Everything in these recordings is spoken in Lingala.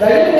Amen.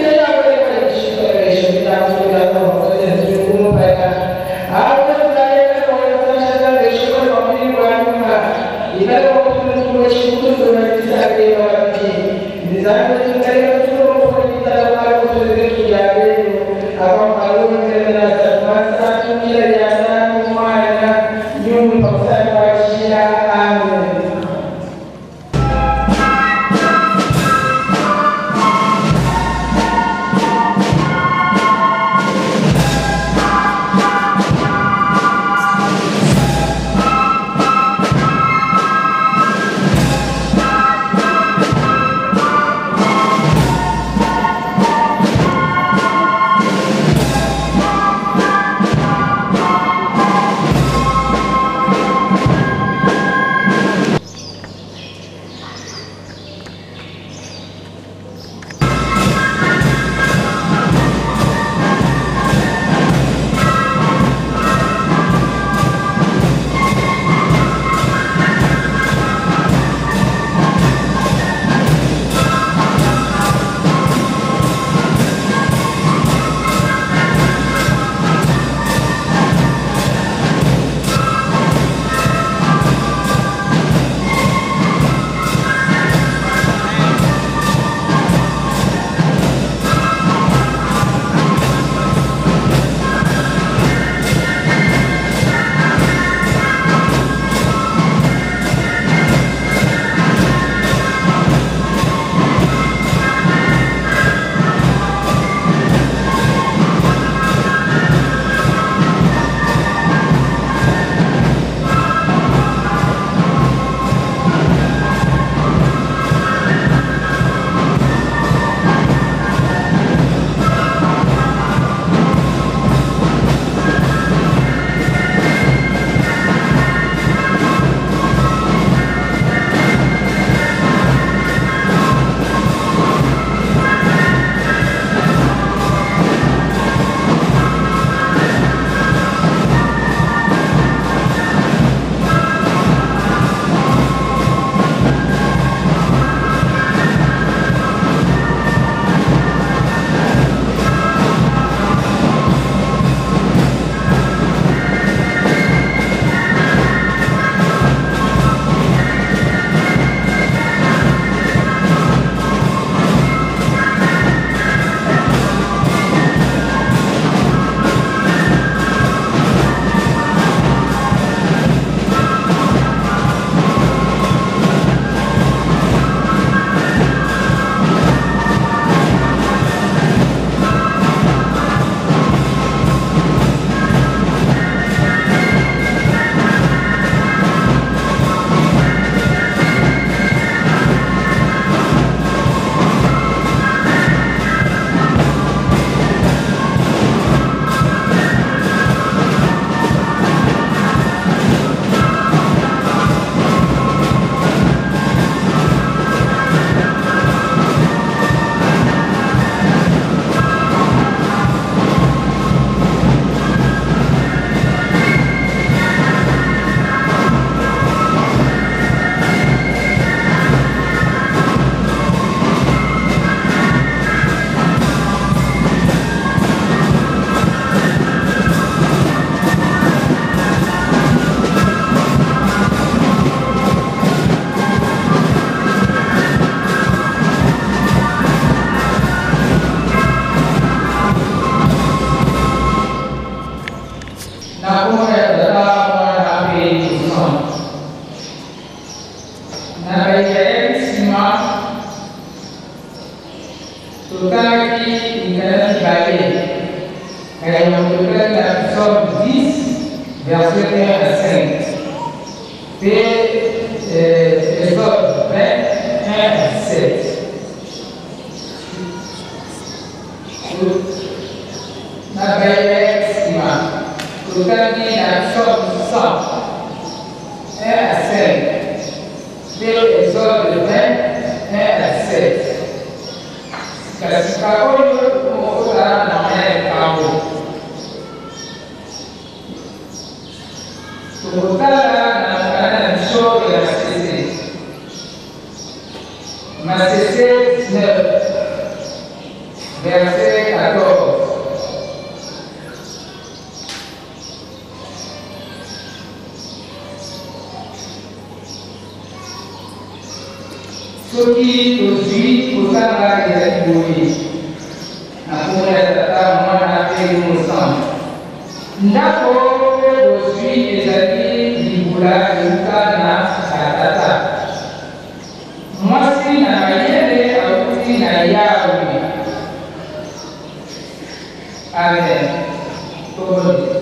Totangaki mikanda mibale na yango, totangaki na Psaume 10 verset 1 à 5 mpe Exode 20 1 à 7. Na baye nsima totangi na Psaume 100 1 à 5 mpe Exode 20 1 à 7. Sika-sika oyo tokokota na maya likambo, tokotala na mokanda na biso ya Masese, Masese 19. verset 14. Soki tozwi kotanga ezali boye: Na nkombo ya Tata, Mwana mpe Elimo Santu. Ndako mpe bozwi ezali libula euta na batata. Mwasi na mayele auti na Yawe. Amen. Tobondela.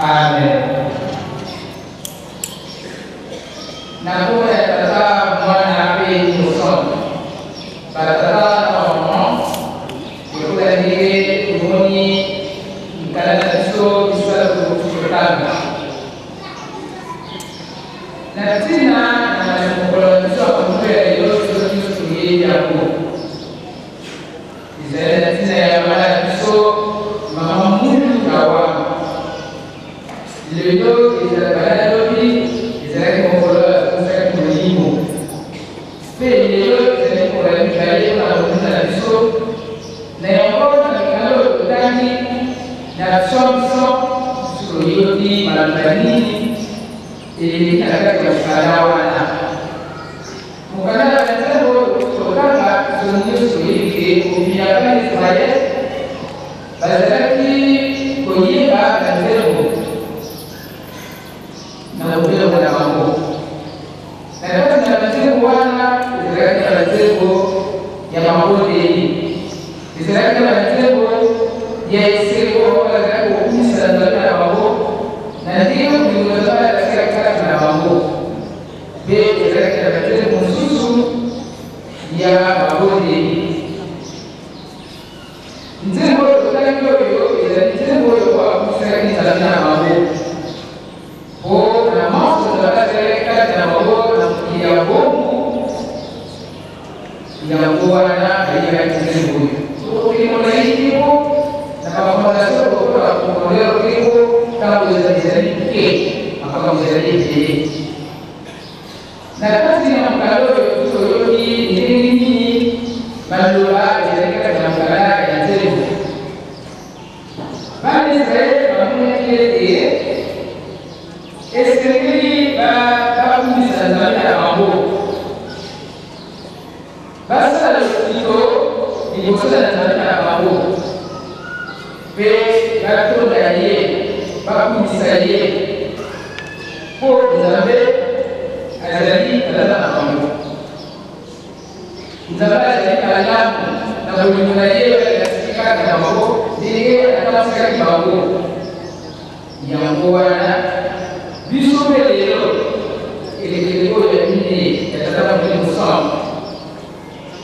Amen. Na nkombo ya Tata, Mwana mpe Elimo Santu. Batata na bamama, lokola ndenge tomoni mikanda na biso misato kotanga na ntina na mokolo na biso ya mokolo ya lelo, biso nyonso toyebi yango, ezali na ntina ya mama na biso, mama Mulu Kawama. Lelo ezalaka lobi ezalaki mokolo akumisaki molimo, mpe lelo ezali mokolo ya mibale mpona komona na biso na yango. Na mikanda oyo totangi na Psaume 100, biso toyoki maloba nini eleki na kati ya mokanda wana. Mokanda na nzambe oyo totanga, biso nyonso toyebi ke mokili ya bana Israel bazalaki koyeba na nzembo na mobembo na bango. Na kati na banzembo wana ezalaki na banzembo ya mabondeli, ezalaki na banzembo ya esengo, bazalaki kokumisa Nzambe na bango na ndenge bolingo Nzambe alakisaki kati na bango, mpe ezalaki na banzembo mosusu ya mabondeli. Nzembo oyo totangi oyo ezali nzembo oyo bakumisaki Nzambe na bango po na manso Nzambe asalaki kati na bango na mokili ya bongu. Yango wana bayebaki nzembo oyo. Tokokende molai te po na bafondation lokola baprofondeur te, po ntango ezali moke, makambo ezali ebele. Na kati na mokanda oyo toyoki ndenge nini maloba ezali kati na mokanda ya nzembo. Bana Israele bamonaki ete esengeli bakumisa Nzambe na bango, basala lokito liboso na Nzambe na bango mpe batonda ye, bakumisa ye, mpo Nzambe azali tata na bango. Nzambe azali malamu na bolingo na ye alakisaki kaka na bango ndenge atambwisaki bango. Yango wana biso mpe lelo, elekeli oyo ya minei ya Tata Molimo Santu,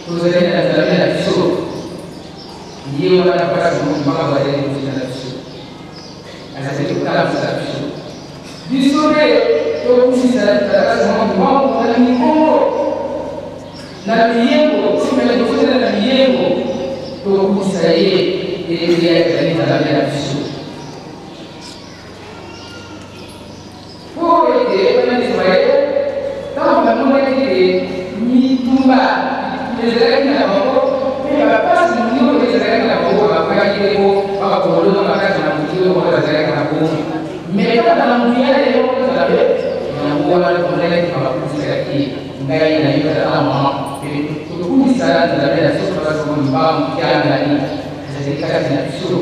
tozali na Nzambe na biso. Ye wana mpasi makambo azali kotina na biso, azali kotambwisa biso. Biso mpe tokumisa Tata Simon Kimbangu na mikongo, na miyembo, nsima ya liboso na miyembo tokumisa ye ete azali Nzambe na biso, mpo ete bana Israele ntango bamonaki ete mitumba ezalaki na bango mpe bapasi monio ezalaki na bango, bakokaki te po bakolonga kati na mokili oyo bango bazalaki na bongo, mais kaka na nguya ya ye moko Nzambe. Yango wana tomonaki bakumisaki ngai na yo, tata, mama, tokumisa Nzambe na biso Papa Simon Kimbangu Kiangani, ezali kati na biso.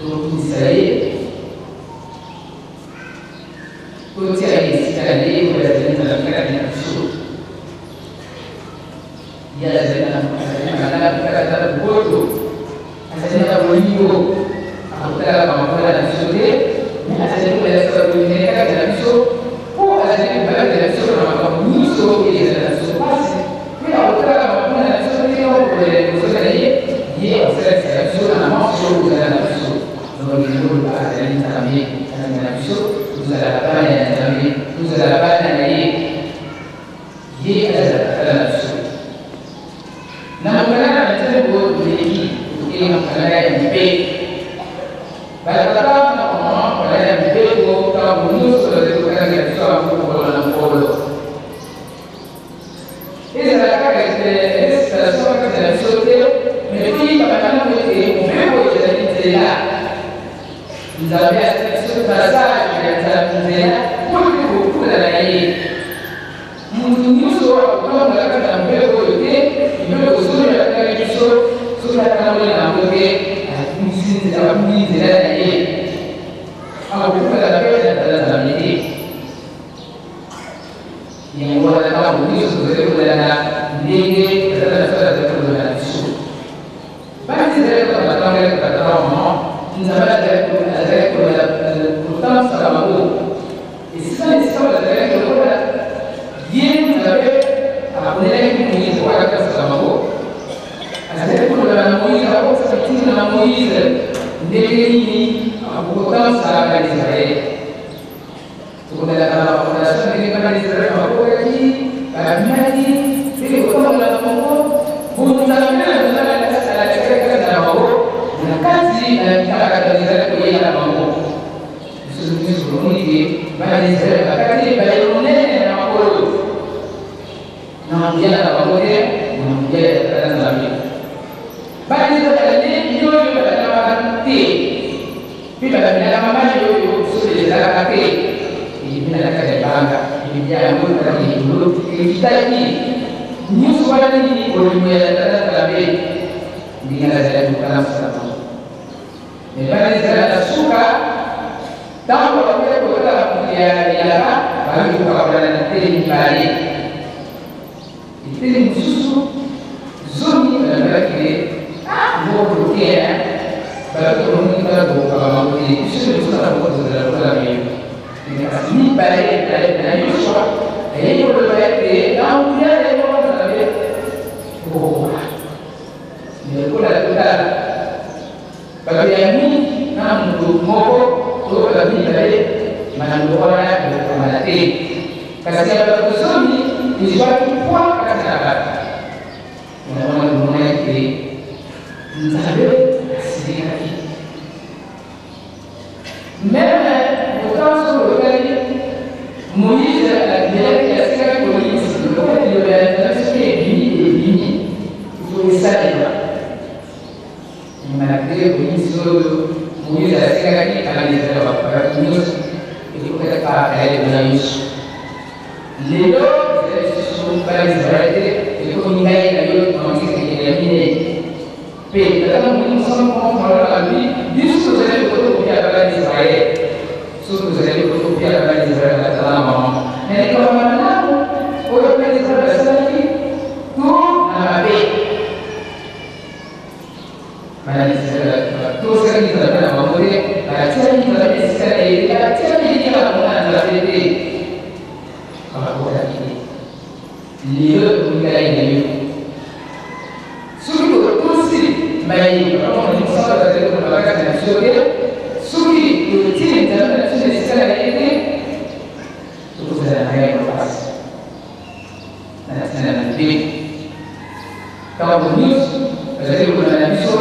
Tokumisa ye, totia ye esika na ye oyo azali Nzambe kati na biso. Ye azali na azali malamu mpe aza na boboto, azali na bolingo, akotalaka makola na biso te, me azali kolakisa bolingo na ye kati na biso, mpo azali kobatela biso na makambo nyonso oyo ezali na biso mpasi, mpe akotalaka makola na biso te okolela liboso na ye, ye akosalisa biso na manso oyo kozala na biso. Donc lelo azali Nzambe kati na biso, tozalaka bana ya Nzambe, tozala bana na ye, ye azala tata na biso. Na mokanda na nzembo toleki, tokei na mokanda ya mibeko. Batata na mama bazali na mibeko ntango nyonso bazali kotangela biso yango mokolo na mokolo. Ezala kaka excitation kati na biso te, mais toyeba malamu ete mobeko ezali nzela. Nzambe asali biso passage ya nzela mpo ete kokutana na ye. Moto nyonso akotambola kati na mobeko oyo te, mibeko zomi atangaki biso, soki atamboli na yango te, abungisi nzela, abungi nzela na ye. Akokutana mpe na Tata Nzambe te. Yango wana ntango nyonso tozali kolanda ndenge Tata na biso azali koloba na biso. Basi ezali kaka batangaki tata na mama, Nzambe azali kolanda kotambwisa bango esika na esika bazalaki lokola ye Nzambe aponelaki Moize oyo atambwisa bango. Azali koloba na Moize, akopesa mitindo na Moize ndenge nini akotambwisa Baisraele. Tokomelaka na bafondation ndenge bana Israel bakokaki, babimaki mpe kotambola na bango bonzambe na Nzambe alakisaki kati na bango na kati na mikakatano ezali koyela bango. Lisusu nyonso tomoni te bana Israel bakati ebale monene na makolo na nguya na bango te, na nguya ya Tata Nzambe. Bana Israel nde oyo batamaka te mpe bamelaka mai oyo soki ezalaka te ebimi na kati ya libanga, ebimi yango ezalaki likolo, ekitaki nyonso wana nini? Bolingo ya Tata Nzambe ndenge azalaki kotambusa bango. Me bana Israel na suka, ntango bakoki kotala mokili ya elaka, bayoki kokabolana na biteni mibale. Biteni mosusu zomi balobaki te, Ah, moko te, bato tomoni kuna tokokaba bango te, biso liboso na bango tozala lokola meyo. Kasi mibale Kalebe na Yosua ayei koloba ete na nguya ya Yehova Nzambe tokokoka. Me lokola totala bato ya mingi na moto moko to bato mibale, maloba wana ekokamana te. Kasi ya bato zomi ezwaki pwa kati na bato. Yango wana tomona ete Nzambe asilikaki. Meme pourtant soki otali Moïse abimelaki asikaki koyebisa lokola liloba ya Nzambe soki ebimi ebimi ifo esalema. Malgré Moïse oyo Moïse asikaki alakisaka bato nyonso ekokaki kaka ya na Yesu. Lelo ezali lisusu bana Israel te, ekomi ngai na yo tomatiseke ya minei. Mpe Tata Molimo Santu moko malonga alobi, biso tozali fotokopia ya bana Israel. Soki tozali fotokopia ya bana Israel na tata na mama, na likambo malamu oyo bana Israel basalaki to na mabe, Bana Israel batosaki Nzambe na bango te, batiaki Nzambe esika na ye te, batiaki elikya na bango na Nzambe te, bakokaki te. Lelo ekomi ngai na yo, soki totosi maye Papa Molimo Santu azali koloba kati na biso te, soki totie Nzambe na biso na esika na ye te, tokozala na ngai makasi na ntina na mibeko. Ntango nyonso bazali koloba na biso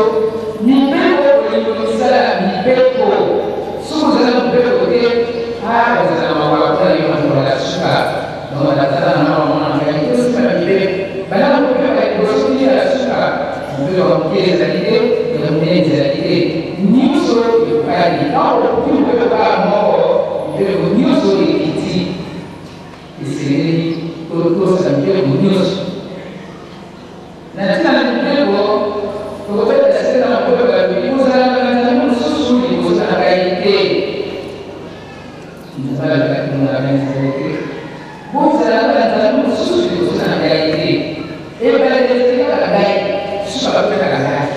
mibeko, bolingo, misala, mibeko. Soki ozali na mobeko te, a ozala na mawa mpona yo na mokolo ya suka. Donc batata na mama na ngai, tosimba na mibeko banda na mobeko ya liboso ti ya suka. Mobeko ya moke ezali te, ya monene ezali te, nyonso ekokani. Ntango okoki mobeko kaka moko, mibeko nyonso ekiti. Esengeli totosa mibeko nyonso. Na ntina na mibeko, tokobeta sete na mobeko ya lobi, kozala na banzambe mosusu liboso. Nzambe alobaki na Bayisraele te, Bozala na banzambe mosusu liboso na ngai te. Ebandeli ezali kaka ngai, suka bakutaka ngai.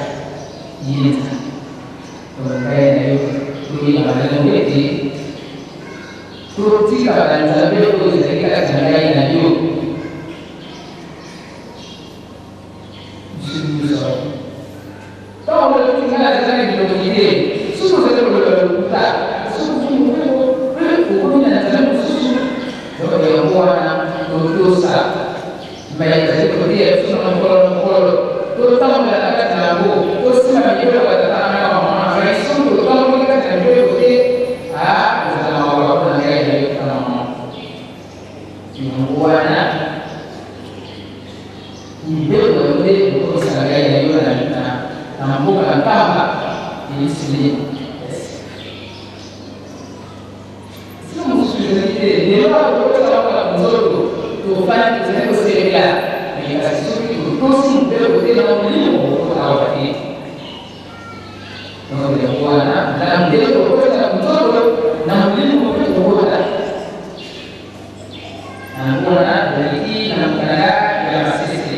Ye Nzambe. Donc ngai na yo toyeba malamu ete totika banzambe oyo ezali kati na ngai na yo. Biso nyonso ntango olobi ngai nazali na bilongi te, soki ozali koloba lokuta, soki mpe okomi na nzambe mosusu. Donc yango wana totosa mai ezali koteya biso na mokolo na mokolo, totambola na kati na yango, tosimba mibeko ya tata na ngai na mama na ngai. Soki totamboli kati na mibeko te, ezala mawa mpo na ngai na yo tata na mama. Yango wana mibeko na yo nde ekokomisa ngai na yo na mboka nkamba elisili. Sika mosusu ezali te lelo tokopesa bango na nzoto, tofandi, tozali kosepela, me kasi soki totosi mobeko te na molimo, okota awa te. Donc yango wana malamu nde tokopesa na nzoto, na molimo mpe tokota. Yango wana naleki na mokanda ya Masese.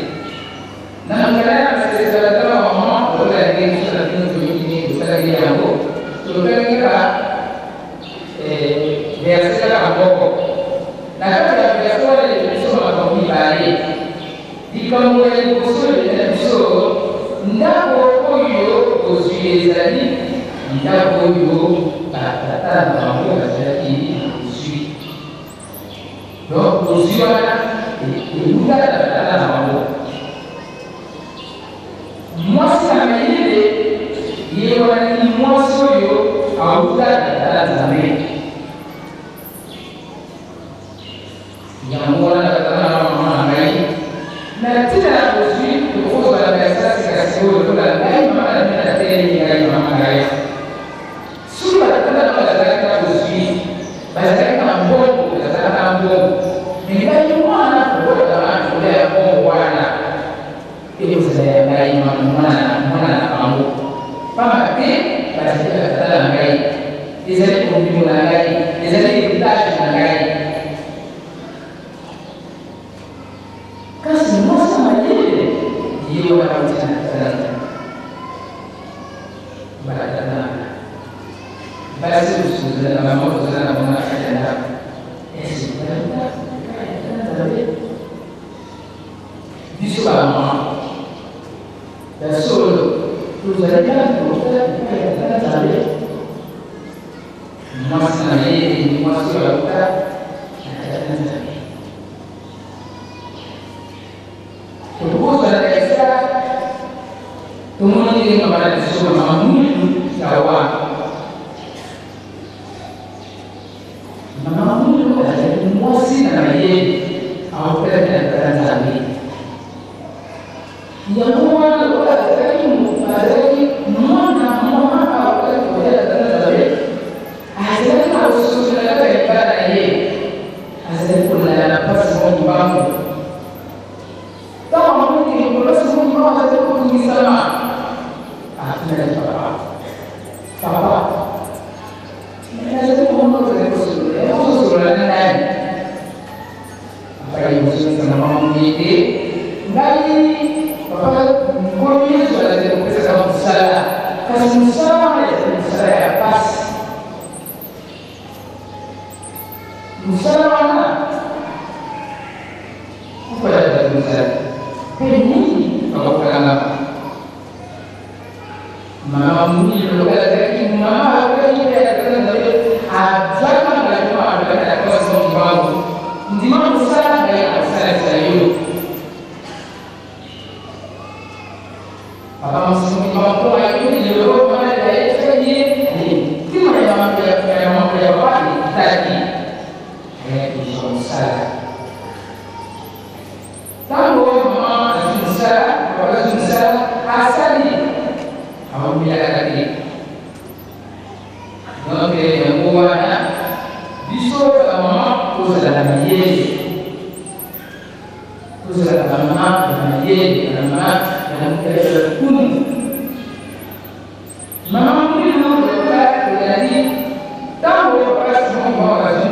Na mokanda ya Masese, batata bamama, lokola ndenge biso na bino toyoki ndenge tosalaki yango, totangi kaka verse kaka moko. Na kati ya verse wana eleki biso makambo mibale. Likambo ya liboso elobi na biso, ndako oyo bozwi ezali ndako oyo batata na bango bazalaki na bozwi. Donc bozwi wana ewutaka na batata na bango. Mwasi na mayele ye wana ni mwasi oyo awuta na tata Nzambe. Yango wana batata na bamama na ngai, na ntina ya bozwi tokozala na esasi kasi oyo lokola ngai mama na bino natelemi ngai mama ngai. Soki batata na bango bazalaki na bozwi, bazalaki na mbongo, bazalaka na mbongo, me ngai mwana kobotama likolo ya mbongo wana ekozala ya ngai mwana na bango, pamba te bazali batata na ngai, ezali kondimo na ngai, ezali heritage na ngai. Kasi mwasi mayele ye wana auti na tata na nzambe. Batata na basi mosusu na bango tozala na bango na kati ya ndako, ese tata nzambe biso bamama ya solo tozali kaka kota epai ya tata nzambe. Mwasi na mayele ni mwasi oyo auta na tata nzambe. Tokozala na esika tomoni ndenge mama na biso mama Mwilu Kawa. Mama Mwilu azali mwasi na mayele, autaki na tata nzambe. Yango wana lokola azalaki mwana mama autaki koya na tata nzambe, azalaki na kososola kaka libala na ye, azali kolanda na mpasi mwa kimbangu. Ntango amoni mpasi mwa kimbangu azali kotungisama, atunaki papa, papa, nazali komona ozali kosolola, yango ozosolola na nani? Papa liboso na mama Muyete, ngai papa, Nkolo Yesu azali kopesaka mosala, kasi mosala wana ezali mosala ya pasi. Mosala wana kufa ya bato mosala mpe mingi bakokangama. Mama Muyete lokola azalaki mama akokaki mpe ya tata Nzambe, azwaki malakimo, alobaki na kwasi mbangu, ndima mosala ngai akosalisa yo. Papa mosusu mbangu ayokaki lelo mama na ye soki ye ntima ya mambo ya papa ekitaki, ayaki kozwa mosala. Ntango mama azwi mosala, papa azwi mosala, asali aomelaka te. Donc yango wana biso bamama tozala mayele, tozala bamama ya mayele, bamama ya lokumu. Mama Mwilu lokola tozali ntango papa Simon Kimbangu azwi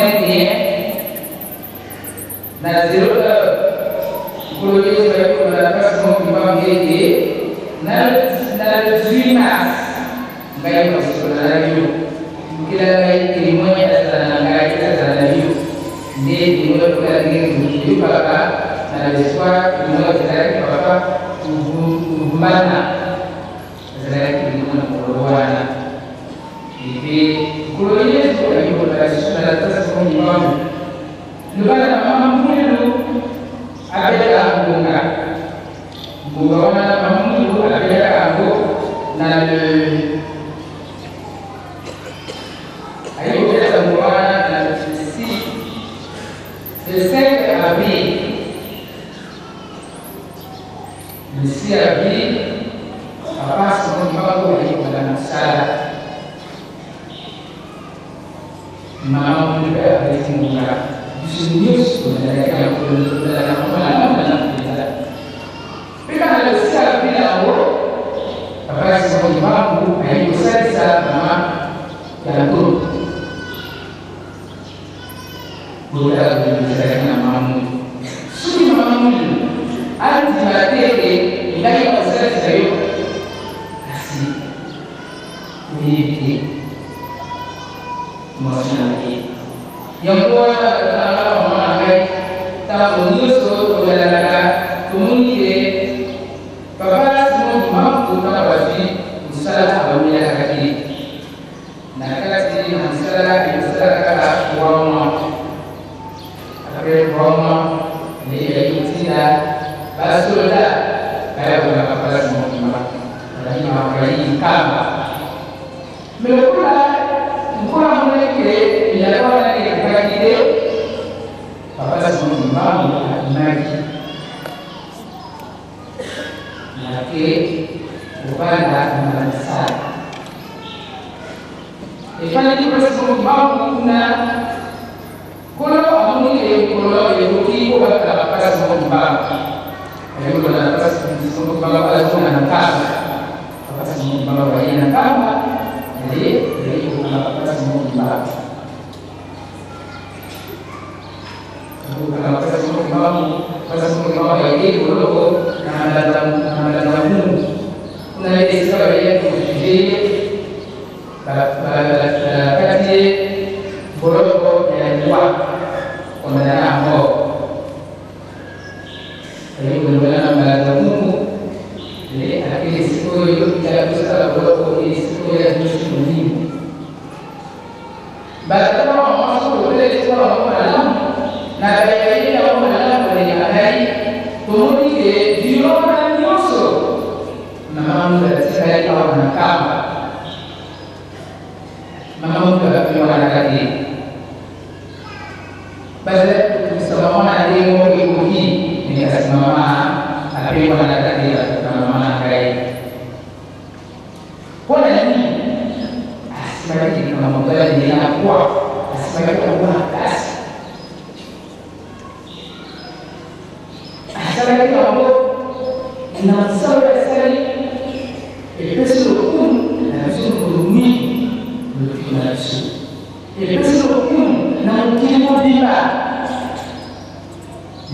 21 na 0 heure, Nkolo Yesu ayaki koloba na Papa Simon Kimbangu ete na le 18 mars ngai nakosolola na yo, lukela ngai temoin azala na ngai, azala na yo. Nde temoin lokola ndenge toyokaka na le soir, temoin ezalaki Papa Kuvumbana, azalaki temoin na mokolo wana. Epe Nkolo Yesu ayaki koloba lisusu na Tata Simon Kimbangu, loba na Mama Mwilu abeta ngonga. Ngonga wana Mama Mwilu abetaka yango na le ayi kobeta ngonga wana na le 6, le 5 avril, le 6 avril, Papa Simon Kimbangu ayi kobanda mosala. Mama Mwilu mpe abeti ngonga. Biso nyonso tozalaki na kozala malamu malamu mpenza. Mpe kaka na le 6 avril yango, Papa Simon Kimbangu ayi kosalisa mama ya ntoto. Botala bolingo ezalaki na Mama Mwilu. Soki Mama Mwilu andima te ete ngai nakosalisa yo, kasi oyebi te mwasi na ye. Yango wana batata na ngai, bamama na ngai, ntango nyonso tolandaka, tomoni te Papa Simon Kimbangu ntango azwi mosala awumelaka te na kati na mosala, ekosala kaka 3 mois. Après 3 mois nde eyaki kotinda basoda baya kolanda Papa Simon Kimbangu, bazalaki na bayi Nkamba. Mais lokola lokola amonaki ke bilaka wana ekokaki te, Papa Simon Kimbangu abimaki nake kovanda na bamisala. Efandaki Papa Simon Kimbangu kuna, Nkolo amoni ke mokolo ekoki mpo bakanga Papa Simon Kimbangu. Ayaki kolanda Papa Simon Kimbangu azonga na Nkamba. Papa Simon Kimbangu aye na Nkamba, aye ayaki kokanga Papa Simon Kimbangu. Kokanga Papa Simon Kimbangu, Papa Simon Kimbangu ayei boloko na Mbanza Ngungu. Kuna nde esika bayaki kojuge ye, bakati ye boloko ya liwa, condamné à mort. Aye kolongwa na Mbanza Ngungu, akei sikoyo ya kosala boloko esika oyo azwi molimo. Batata na mama soki toteleli esika bango malamu na bayeli yango malamu koleka ngai, tomoni ke durant wana nyonso Mama Mwindu atikali awa na Nkamba. Mama Mwindu apewanaka te, bazalaki kotungisa mama na ndenge moko ekoki me, kasi mama apewanaka te na mama na ngai. Mpo na nini? Asimbaki likambo mobali na ye na kwa, asimbaki yango makasi, asalaki yango na mosala oyo asali epesi lokumu na biso mokolo mingi, lobiko na biso epesi lokumu na mokili mobimba.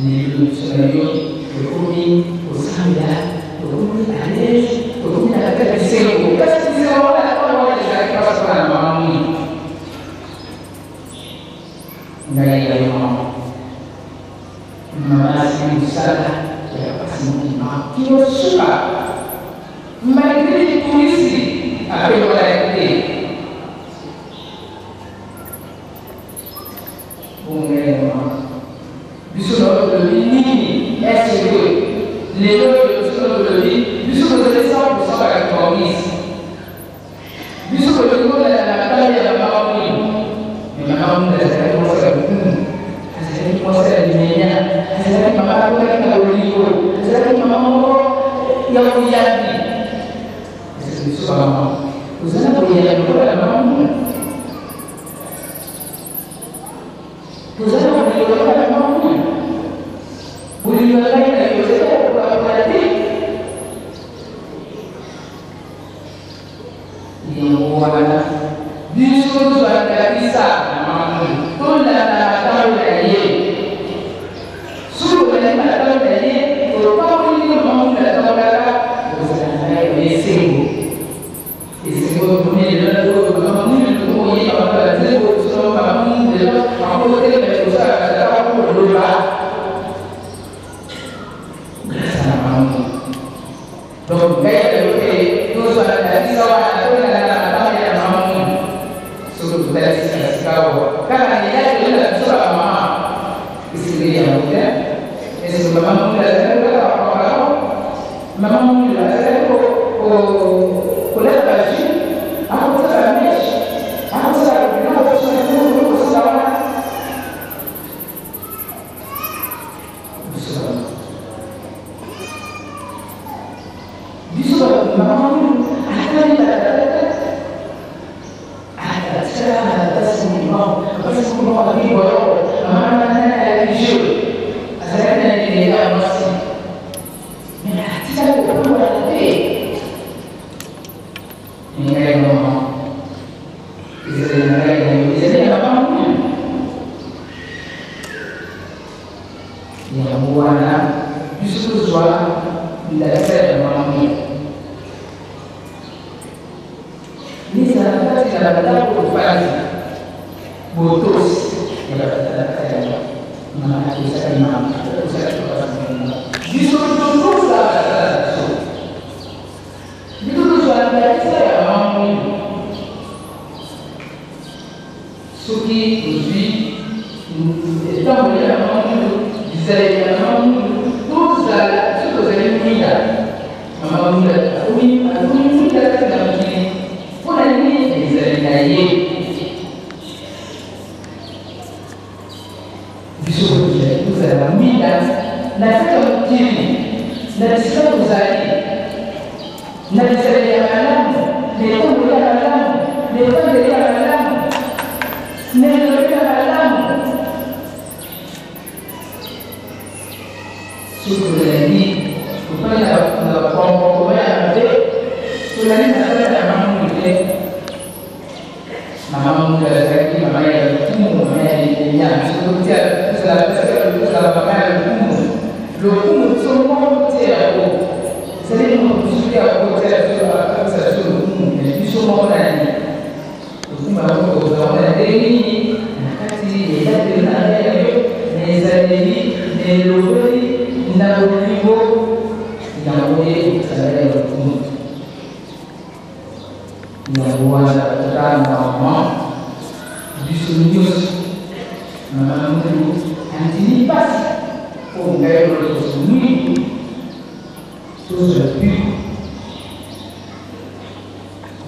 Lelo biso na yo tokomi kosambela, tokomi à l'aise, tokomi na kati ya bisengo, kasi bisengo wana ntango wana ezalaki mpasi mpona na mama Mwindu. Ngai na yo mama, mama asili mosala ya mpasi mokima kino suka, malgré mitungisi apelolaki te. Bongo ngai na mama biso na oyo tolobi nini? Est-ce que lelo oyo biso na tolobi biso tozali 100% ba kimbanguiste, biso tolingi kolanda na matali ya mama Mwindu? Mais mama Mwindu azalaki mwasi ya lokumu, azalaki mwasi ya limemia, azalaki mama akotaki na bolingo, azalaki mama moko ya boyambi. Est-ce que biso bamama tozali na boyambi lokola mama Mwindu? Tozali na bolingo lokola mama Mwindu? Bolingo na ngai na yo ezali ya kokabola te. Yango wana biso tozwa ndakisa na mama Mwindu, tolanda. Totali sika sika awa kaka na elateli na biso ya bamama, esengeli yango te. Est-ce mama Mwindu azalaki kolata bapantalon? Mama Mwindu azalaki kolata bajupe, akosala bamèches, akosala biloko biso kosala wana? Biso biso mama Mwindu atali batatata, atikala na tata Simon. Papa Simon akei boloko, mama nani alaki jeu, azalaki na elenge ya mwasi, mais atikali kokombola te. Ngai mama, ezali na ngai na yo, ezali ya mama Mwindu. Yango wana biso tozwa ndakisa ya mama Mwindu, nizala kati na bandako, tofandi botosi ya batata na kati ya mama atosaki, mama atosaki papa. Biso totosa batata na biso, biso tozwa ndakisa ya mama Mwindu. Soki tozwi etamboli ya mama Mwindu, bizaleli ya mama Mwindu, tozala biso tozali mwinda. Mama Mwindu akomi mwinda kati na mokili mpona nini? Ezali na ye. Biso tozali tozala mwinda na kati ya mokili, na bisika tozali, na bizaleli ya malamu, na etamboli ya malamu, na etambeli ya malamu, na elobeli ya malamu. Soki tozali tofandi na bacomportement ya mabe, tozali na kati ya mama Mwindu te. Mama Mwindu azalaki mama ya lokumu, mama ya limemia. Tozala mama ya lokumu. Lokumu biso moko te yango ezali, moto mosusu te akotia biso, apesa biso lokumu, mais biso moko nani lokumu yango tokozala na ndenge nini na kati elateli na ngai na yo, na ezaleli, na elobeli, na bolingo? Yango ye ekosala ya lokumu. Yango wana batata na mama, biso nyonso, mama Mwindu andimi mpasi mpo ngai lotoso mwindu tozwa mpiko.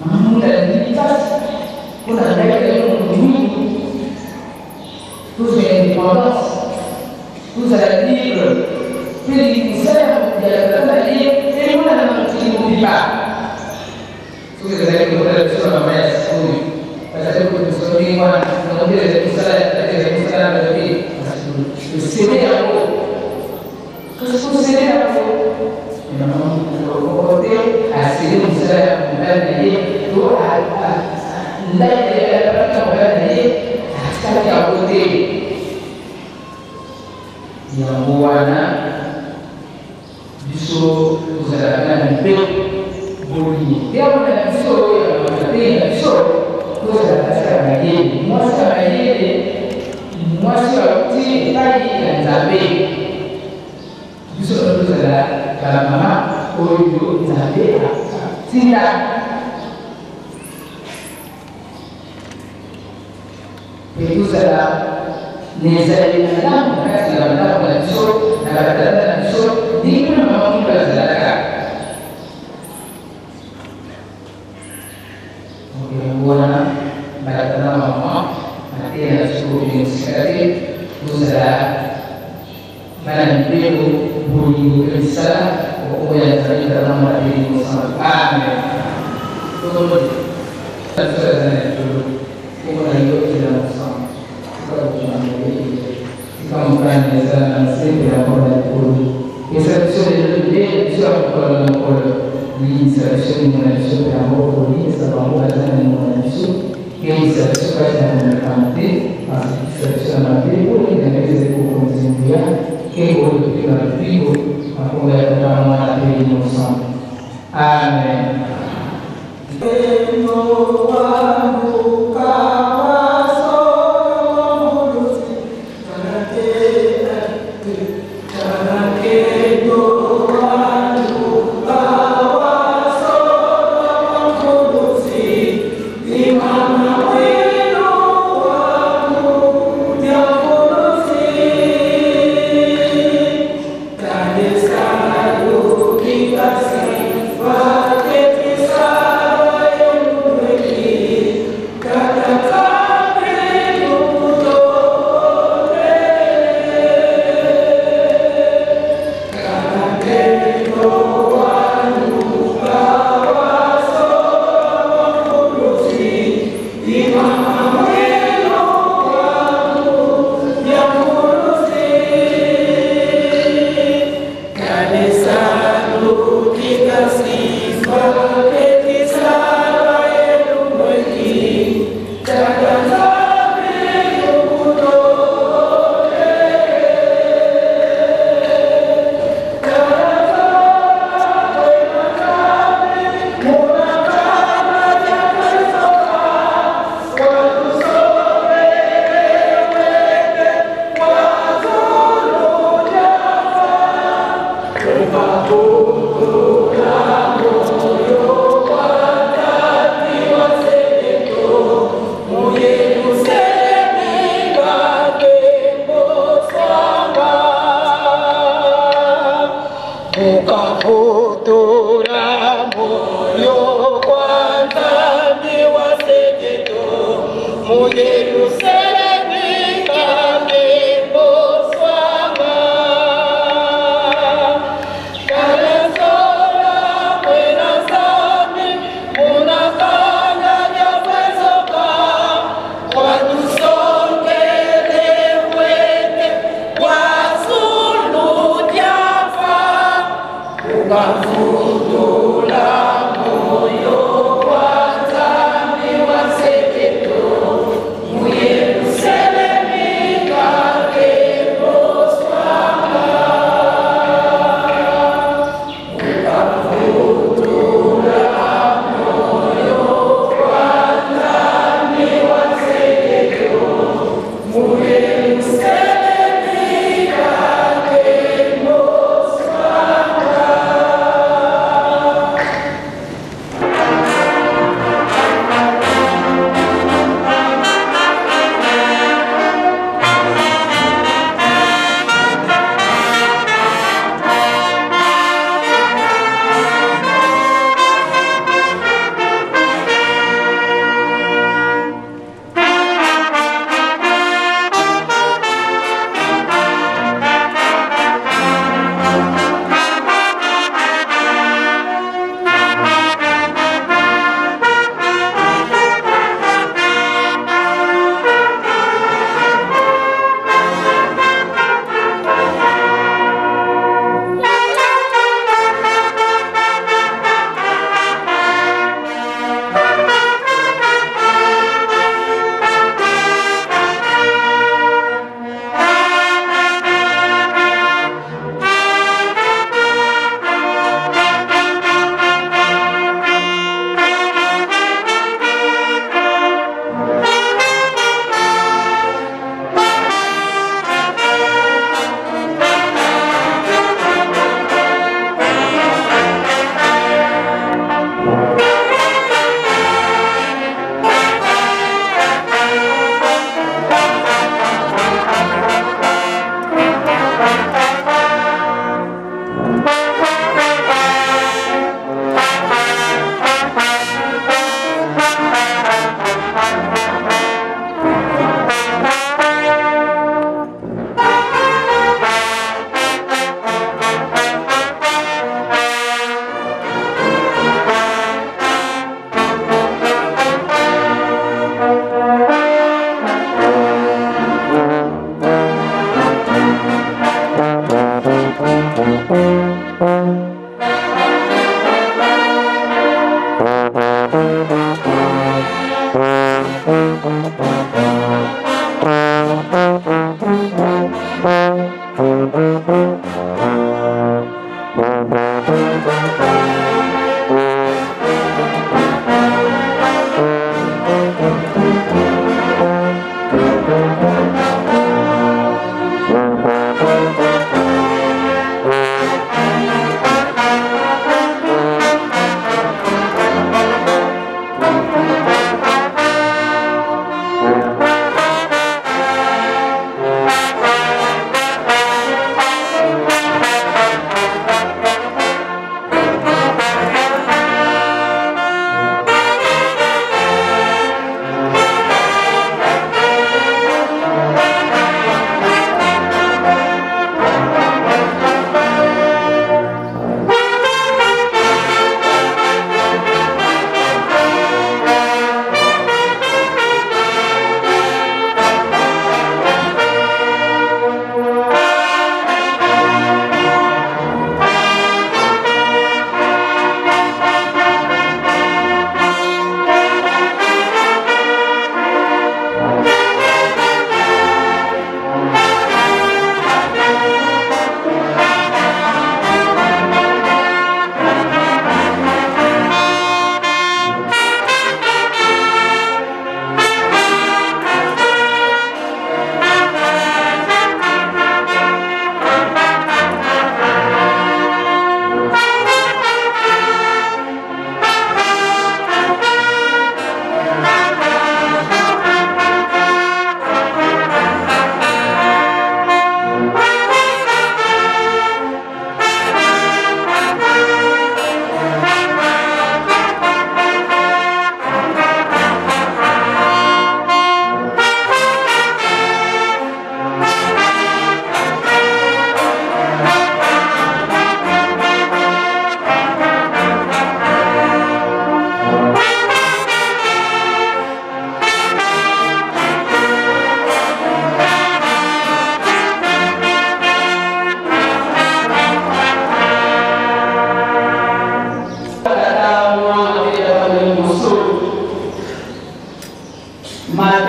Mama Mwindu andimi mpasi mpo na ngai na yo moto mwindu tozwa indépendance, tozala libre, mpe mosala ya tata na ye emonana na mokili mobimba. Soki ezalaki kotala biso na mama ya sikoyo, bazali kotoso ndenge wana, yango nde ezali mosala ya tata, ezali mosala na bato te. Tosele yango, kasi tosele yango, mama moko te asele mosala ya mobali na ye to ndai na ye alapaki na mobali na ye, atikaki yango te. Yango wana biso tozalaka na mibeko bolingo te, yango na biso ya mateyi na biso, tozala basi ya mayele. Mwasi ya mayele, mwasi auti epai ya Nzambe. Biso tozala bamama oyo Nzambe atinda, mpe tozala na ezaleli malamu na kati na bandako na biso, na batata na biso, ndenge mpe mama Mwindu azalaka. Yango wana batata na mama, mateya na biso kokende mosika te. Tozala bana mibeko, bolingo mpe misala. Okombo ya Nzambe Tata, Mwana mpe Molimo Santu, amen. Totomboli biso aza na likolo, kombo na yo ezala mosantu, tika bokonzi na yo eya, tika mokano ezala na nse mpe yango na likolo. Pesa biso lelo bilei na biso ya mokolo na mokolo. Limbisa biso niongo na biso mpe yango kolimbisa bango baza na niongo na biso. Kebisa biso kati na komekama te, kasi bikisa biso na mabe, mpo nini na yo ezali bokonzi, nguya, nkembo oyo topema lobiko, na nkombo ya Tata, Mwana mpe Elimo Santu. Amen.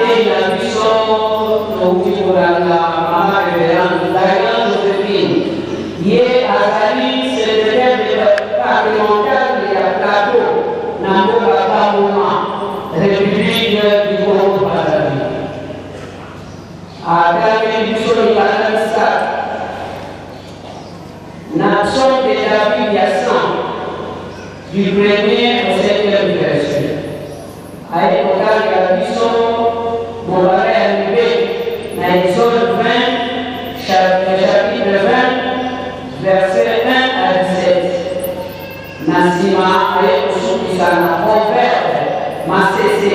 Mateyi na biso touti kolanda mama Reverende Dayan Josephine, ye azali secretaire departemental ya Plateau na mboka Bangoma, Republique du Congo Brazzaville. Atangeli biso mikanda misato na Psaume de David ya 100 du premier au septième verset. Aye kotangela biso mobanda ya mibeko na Exode 20, chapitre 20, verset 1 à 17. Na nsima aye kosukisa na Proverbe masese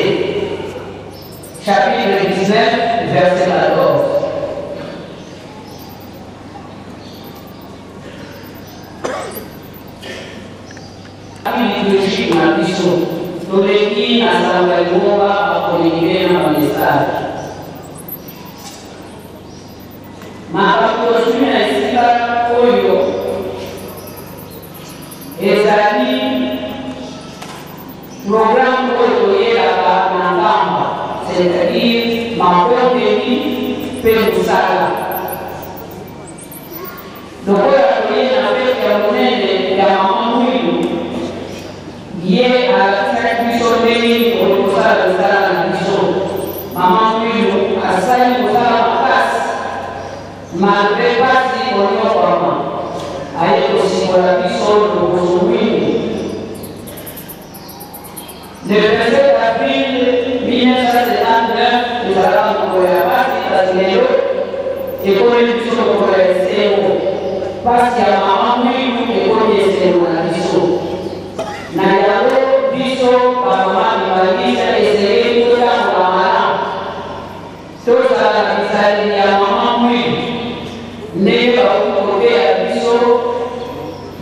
chapitre 19, verset 14. Liturgie na biso toleki na sango ya lingomba bakominike na bamessage. Makambo tozwi na esika oyo ezali programme oyo toyelaka na Nkamba, c'est-à-dire mabondeli mpe mosala. Lokola toye na feti ya monene ya Mama Mwilu, ye alakisaki biso ndenge nini tokoki kosala misala na biso. Mama Mwilu asali mosala makasi malgre pasi konyokwama, aye kosimbola biso lokoso mwindu. Le 27 avril 1979 ezalaka mokolo ya pasi, kasi lelo ekomeli biso mokolo ya esengo. Pasi ya mama Mwilu ekomi esengo na biso. Na yango biso bamama Kimbanguiste esengeli totambola malamu, tozala na bizaleli ya mama Mwilu ndenge bauti koteya biso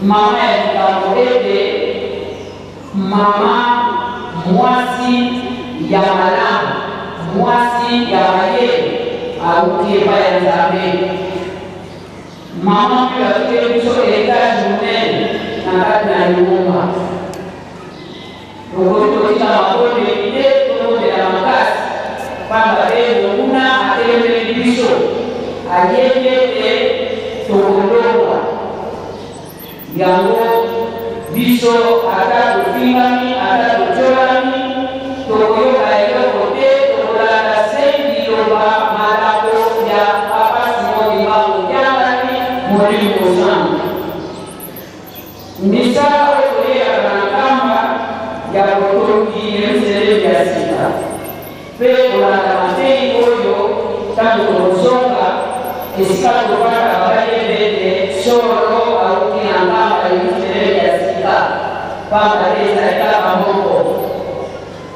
mama ya likambo ete Mama mwasi ya malamu, mwasi ya mayele awuti epai ya Nzambe. Mama oyo atikeli biso heritage monene na kati na lingomba. Tokoki kotika mabondeli te, tobondela makasi, pamba te monguna atelemeli biso, ayebi ete tokolongwa. Yango biso ata tofingami, ata totiolami, tokoyoka eloko te, tokolanda se liloba malako ya Papa Simon Kimbangu Kiangani, Molimo Mosantu. Misala oyo toyeyaka na Nkamba ya botongi Yelusalemi ya sika mpe kolanda mateyi oyo ntango tokozonga esika tofandaka bayeba ete solo auti na Nkamba Yelusalemi ya sika, pamba te ezali kaka moko.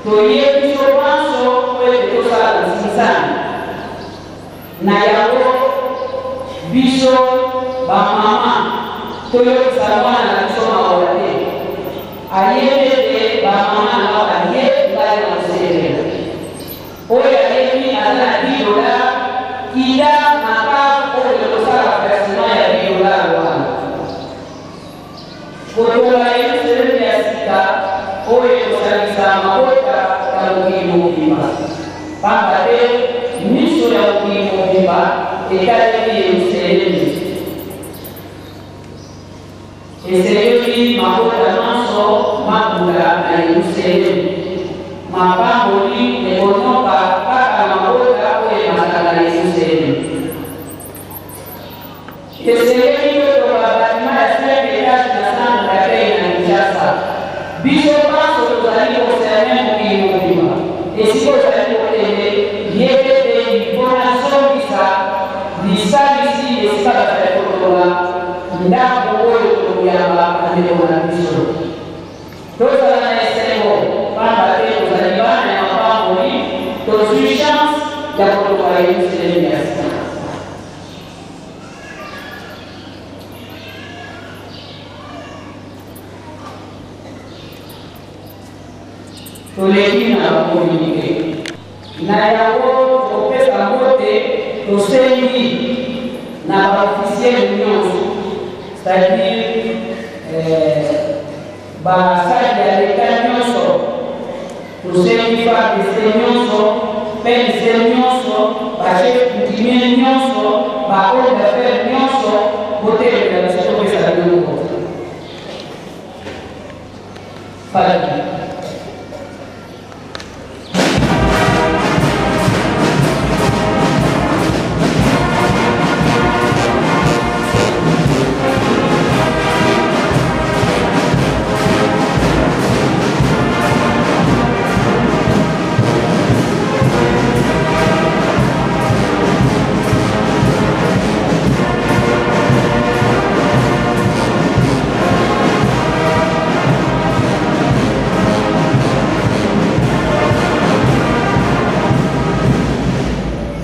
Toye biso banso mpo ete tosala nsinzani. Na yango, biso bamama toyokisa mwana na biso mawa te. Ayebi ete bamama na nga baye, ngai nakosepela. Oyo ayebi aza na 10 dollars, kita na cave okende kosala versement ya 10 dollars wana. Kotonga Yelusalemi ya sika oyo ekosangisa mabota ya mokili mobimba, pamba te miso ya mokili mobimba etaleli Yelusalemi. Esengeli mabota manso mabunda na Yelusalemi. Mapamboli ekonoka kaka mabota oyo emazala na Yelusalemi. Esengeli totonga batiment ya 5 etages na centre d'accueil na Kinshasa. Biso banso tozali concerne mokili mobimba. Esika ozali kokende, yeba ete mpo nazongisa lisalisi esika bazali kotonga ndako oyo tokoyamba bandeko na biso. Tozala na esengo pamba te tozali bana ya mapamboli, tozwi chance ya kotonga Yelusalemi ya sika. Toleki na ba communique. Na yango tokopesa mbote tosengi na ba officiels nionso, c'est-à-dire basali ya l'Etat nionso, tosengi fardc nionso. PNC nyonso, bachef coutumier nyonso, bahomme d'affaires nyonso, botelemela biso topesa bino mbote. Fadi.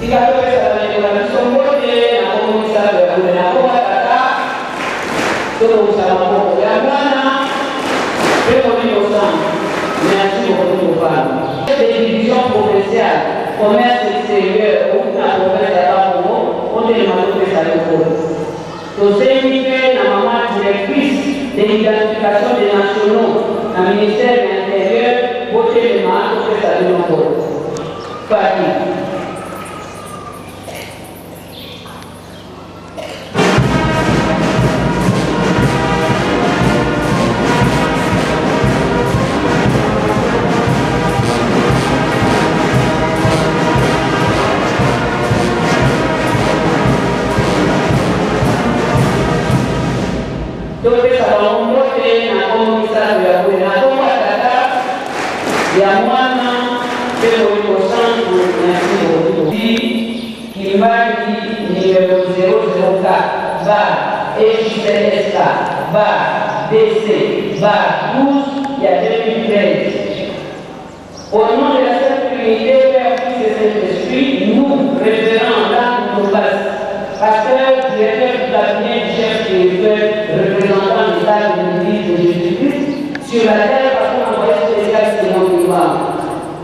Tika topesa bandeko na biso mbote na nkombo misato ya bule, na nkombo ya Tata, tobongisa maboko, ya Mwana mpe Molimo Santu. Merci beaucoup Mopano. Chef de division provinciale commerce exterieur outi na province ya Bas-Congo, otelema topesa yo mbote. Tosengi mpe na mama directrice de l'identification des nationaux na ministère ya Intérieur, botelema topesa bino mbote. Fadi. Topesa bango mbote na nkombo misato ya bule, na nkombo ya Tata, ya Mwana mpe Molimo Santu. Merci beaucoup. Kimbangi numéro 004 bar EJCSK bar DC bar 12 ya 2013. Au nom de la Sainte Trinité, Père, Fils et Saint-Esprit, nous, révérend Langue Nobas, pasteur, directeur du cabinet du chef spirituel, représentant l'État de l'Église de Jésus-Christ, sur la terre par son envoyé spécial Simon Kimbangu,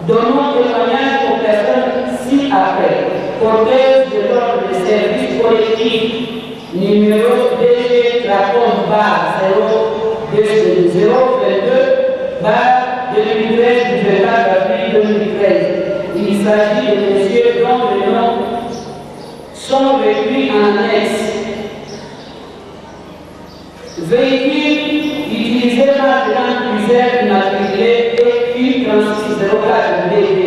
donnons témoignage aux personnes ci-après, porteuses de l'ordre de service collectif, numéro DG Tracom bar 0 022 bar 2013 du 24 avril 2013. Il s'agit de messieurs dont les noms sont repris en annexe. Véhicule utilisé par le Land Cruiser immatriculé EQ 3604 BB.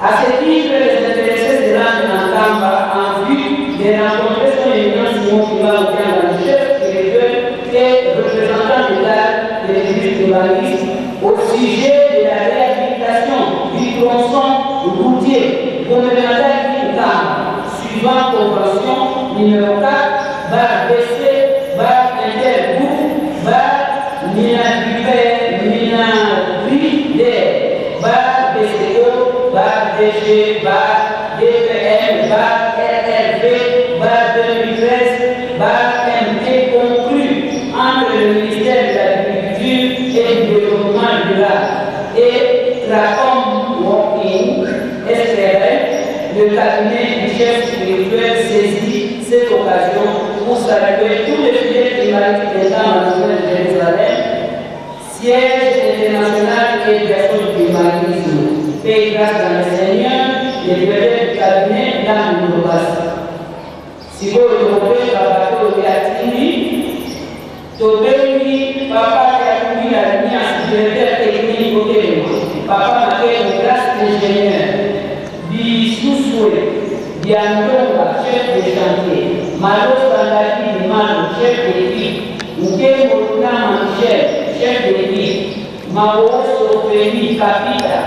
À ce titre, les intéressés se rendent en Nkamba en vue de rencontrer son éminence Simon Kimbangu Kiangani, chef spirituel et représentant d'État de l'Église kimbanguiste, au sujet de la réhabilitation du tronçon routier gouvernemental Nkamba, suivant convention numéro 4 bar BC bar Intergroupe bar Minagri bar BCO bar DG bar DPM bar RRB bar 2013 bar MT conclu entre le ministère de l'Agriculture et du Développement rural et Tracom Working SRL. Le cabinet du chef spirituel saisit cette occasion pour saluer tous les fidèles kimbanguistes présents dans la zone de Jérusalem, siège international et personne du kimbanguisme. Paix grâce dans le Seigneur, le directeur du cabinet dans le Nobas. Sikoyo tokobenga bato oyo atindi, tobengi papa ya Kubila Nias, directeur technique, otelema, papa Makelo Grâce, ingénieur, Bisuswe Biandonga, chef de chantier, Malo Sangaki Mano, chef d'équipe, Nkembo Nama Michel, chef d'équipe, Mawoso Feli Kapita,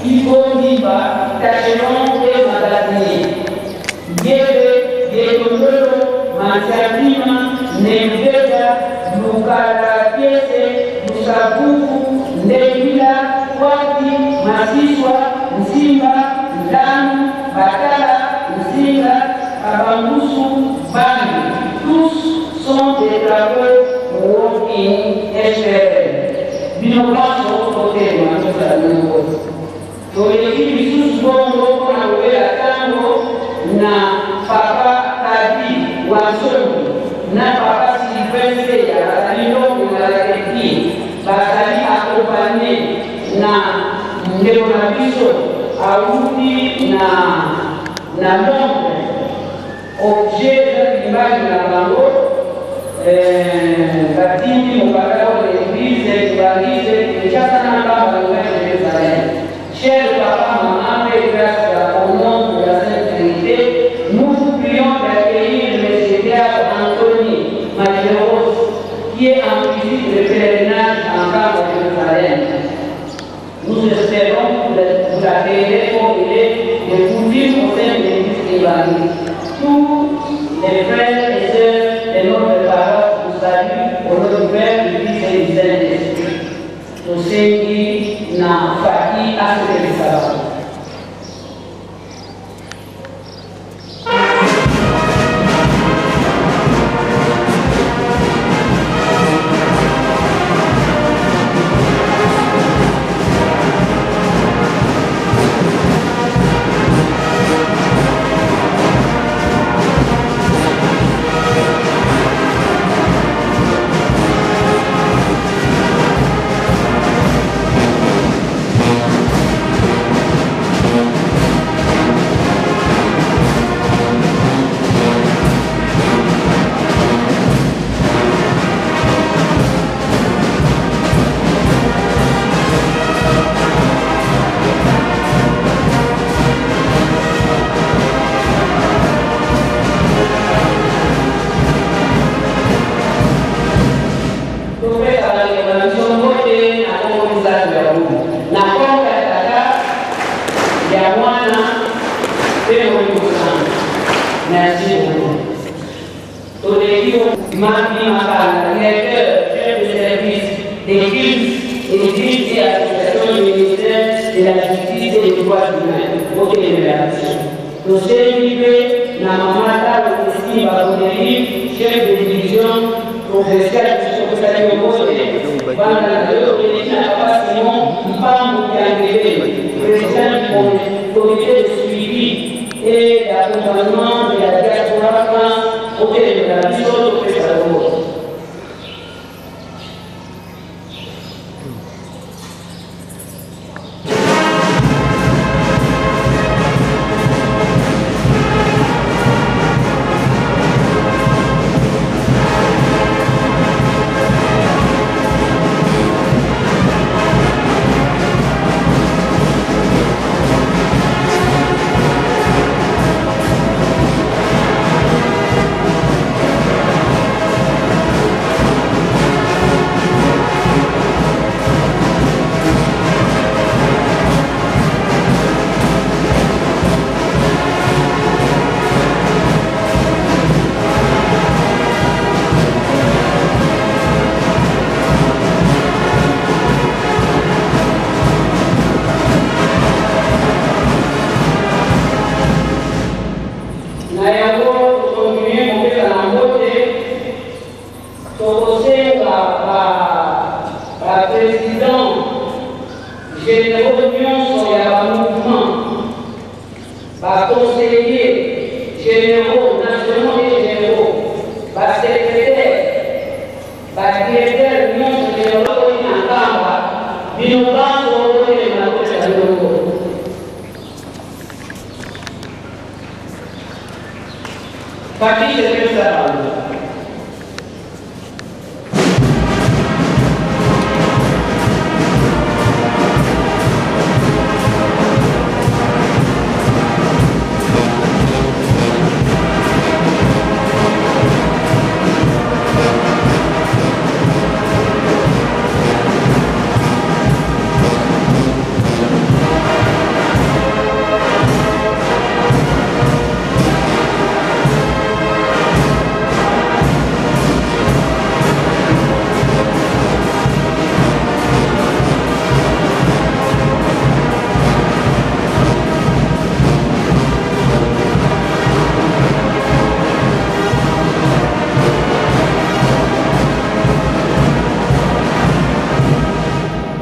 Ivo Ndimba, tâcheron et magasinier, Ngebe Getondolo, Mantiatima, Nembega, Lukala Kiese, Lusabuku, Ndembila, Kwati, Masiswa, Nsimba, Ndanu, Bakala, Nsinga, Kabangusu, Bandi. Tous sont des travaux working SRL. Bino banso kotelema tosala bino mbote. Toleki lisusu bongo mpona koyela ntango na papa Kadi Wansongi na papa Sylvain Seya, bazali ndongo na lateki, bazali accompagné na ndeko na biso awuti na, na Londres objet eza image na bango eh, batindi mokanda oyo église evangelise Kinshasa na Nkamba Nouvelle Jérusalem. Cher papa, maman, paix grâce au nom de la Sainte Trinité, nous vous prions d'accueillir M. Diable Anthony Majeros, qui est en visite de pèlerinage en Nkamba Jérusalem. Nous espérons que vous l'accueillerez comme il est de coutume au sein de l'église évangélique. Tous les frères et sœurs de notre paroisse vous saluent au nom du Père, du Fils et du Saint-Esprit. Tosengi na Faki asepelisa bango. Topesa bandeko na biso mbote na nkombo misato ya Bulu, na nkombo ya Tata, ya Mwana mpe Molimo Santu. Merci beaucoup. Toleki Mabi Makala, directeur, chef de service des cultes, église et association du ministère de la Justice et des droits humains. Okelemela biso. Tosengi mpe na mama Talo Christine Bakoneli, chef de division provinciale biso topesaki yo mbote. Bana na yo toleki na papa Simon Mpambu Kiangele, président du comité de suivi et d'accompagnement de la diaspora France. Okelemela biso, topesa yo mbote. Na yango tokontinue kopesa na mbote, tokosenga ba ba president generaux nyonso ya ba mouvement, ba conseillers generaux nationaux et généraux, ba secretaires, ba directeurs nyonso généraux oyo na Nkamba, bino banso botelema na kopesa bino mbote. Fatshi sepelisa bango.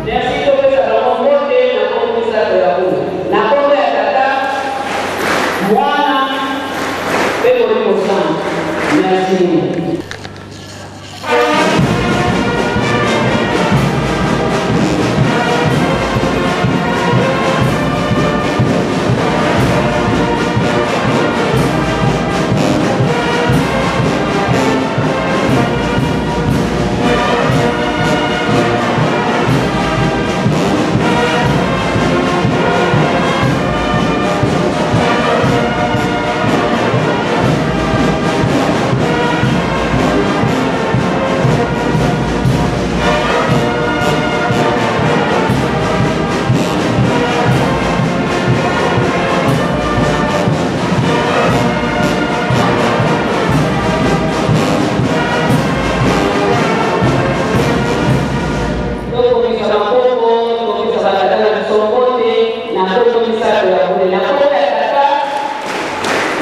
Merci topesa bango mbote na nkombo misato ya Bulu, na nkombo ya Tata, Mwana mpe Molimo Santu. Merci mingi.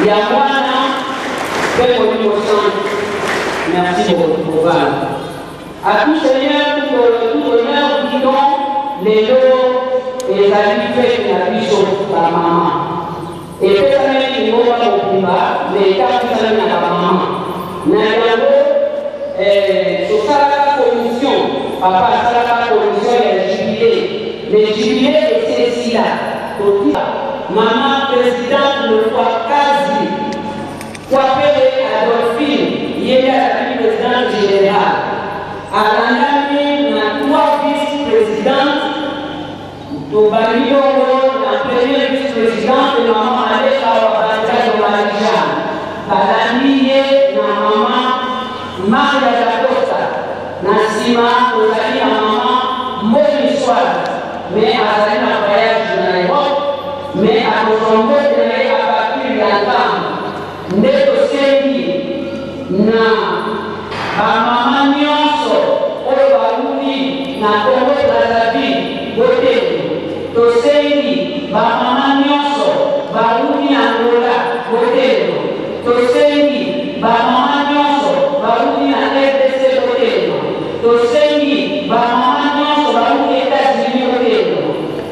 Ya Mwana mpe Molimo Santu. Merci beaucoup kovanda. À tout seigneur, tout honneur, dit-on, lelo ezali fete na biso bamama. Epesameli lingomba mobimba, mais etambwisami na bamama. Na yango eh, tosalaka commission, papa asalaka commission ya jubile. Le jubile esi esila, totika mama presidente Lokwakazi Kwapele Adolphine, ye nde azali presidente generale, alandami na trois vice-presidentes. Tobandi bongo na première vice-presidente mama Maleka wa Banzado Marie-Jeanne, balandi ye na mama Maria da Costa, na nsima tozali na mama Mboni Swala, mais azali na voyage na Europe, mais akozwa mbote na ye à partir ya Nkamba. Nde tosengi na ba mama nionso oyo bawuti na Congo Brazzaville botelema. Tosengi ba mama nionso bawuti na Angola botelema. Tosengi ba mama nionso bawuti na rdc botelema. Tosengi ba mama nionso bawuti Etats-Unis botelema.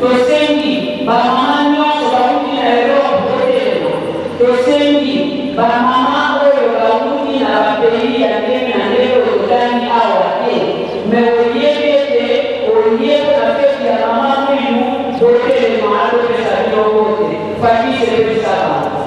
Tosengi ba mama nionso bawuti na Europe botelema. Tosengi ba mama oyo bawuti na ba pays ya ndenge na ndenge oyo totangi awa te, mais oyebi ete oye mpo na feti ya mama Mwilu, botelema topesa bino mbote. Famille sepelisa bango.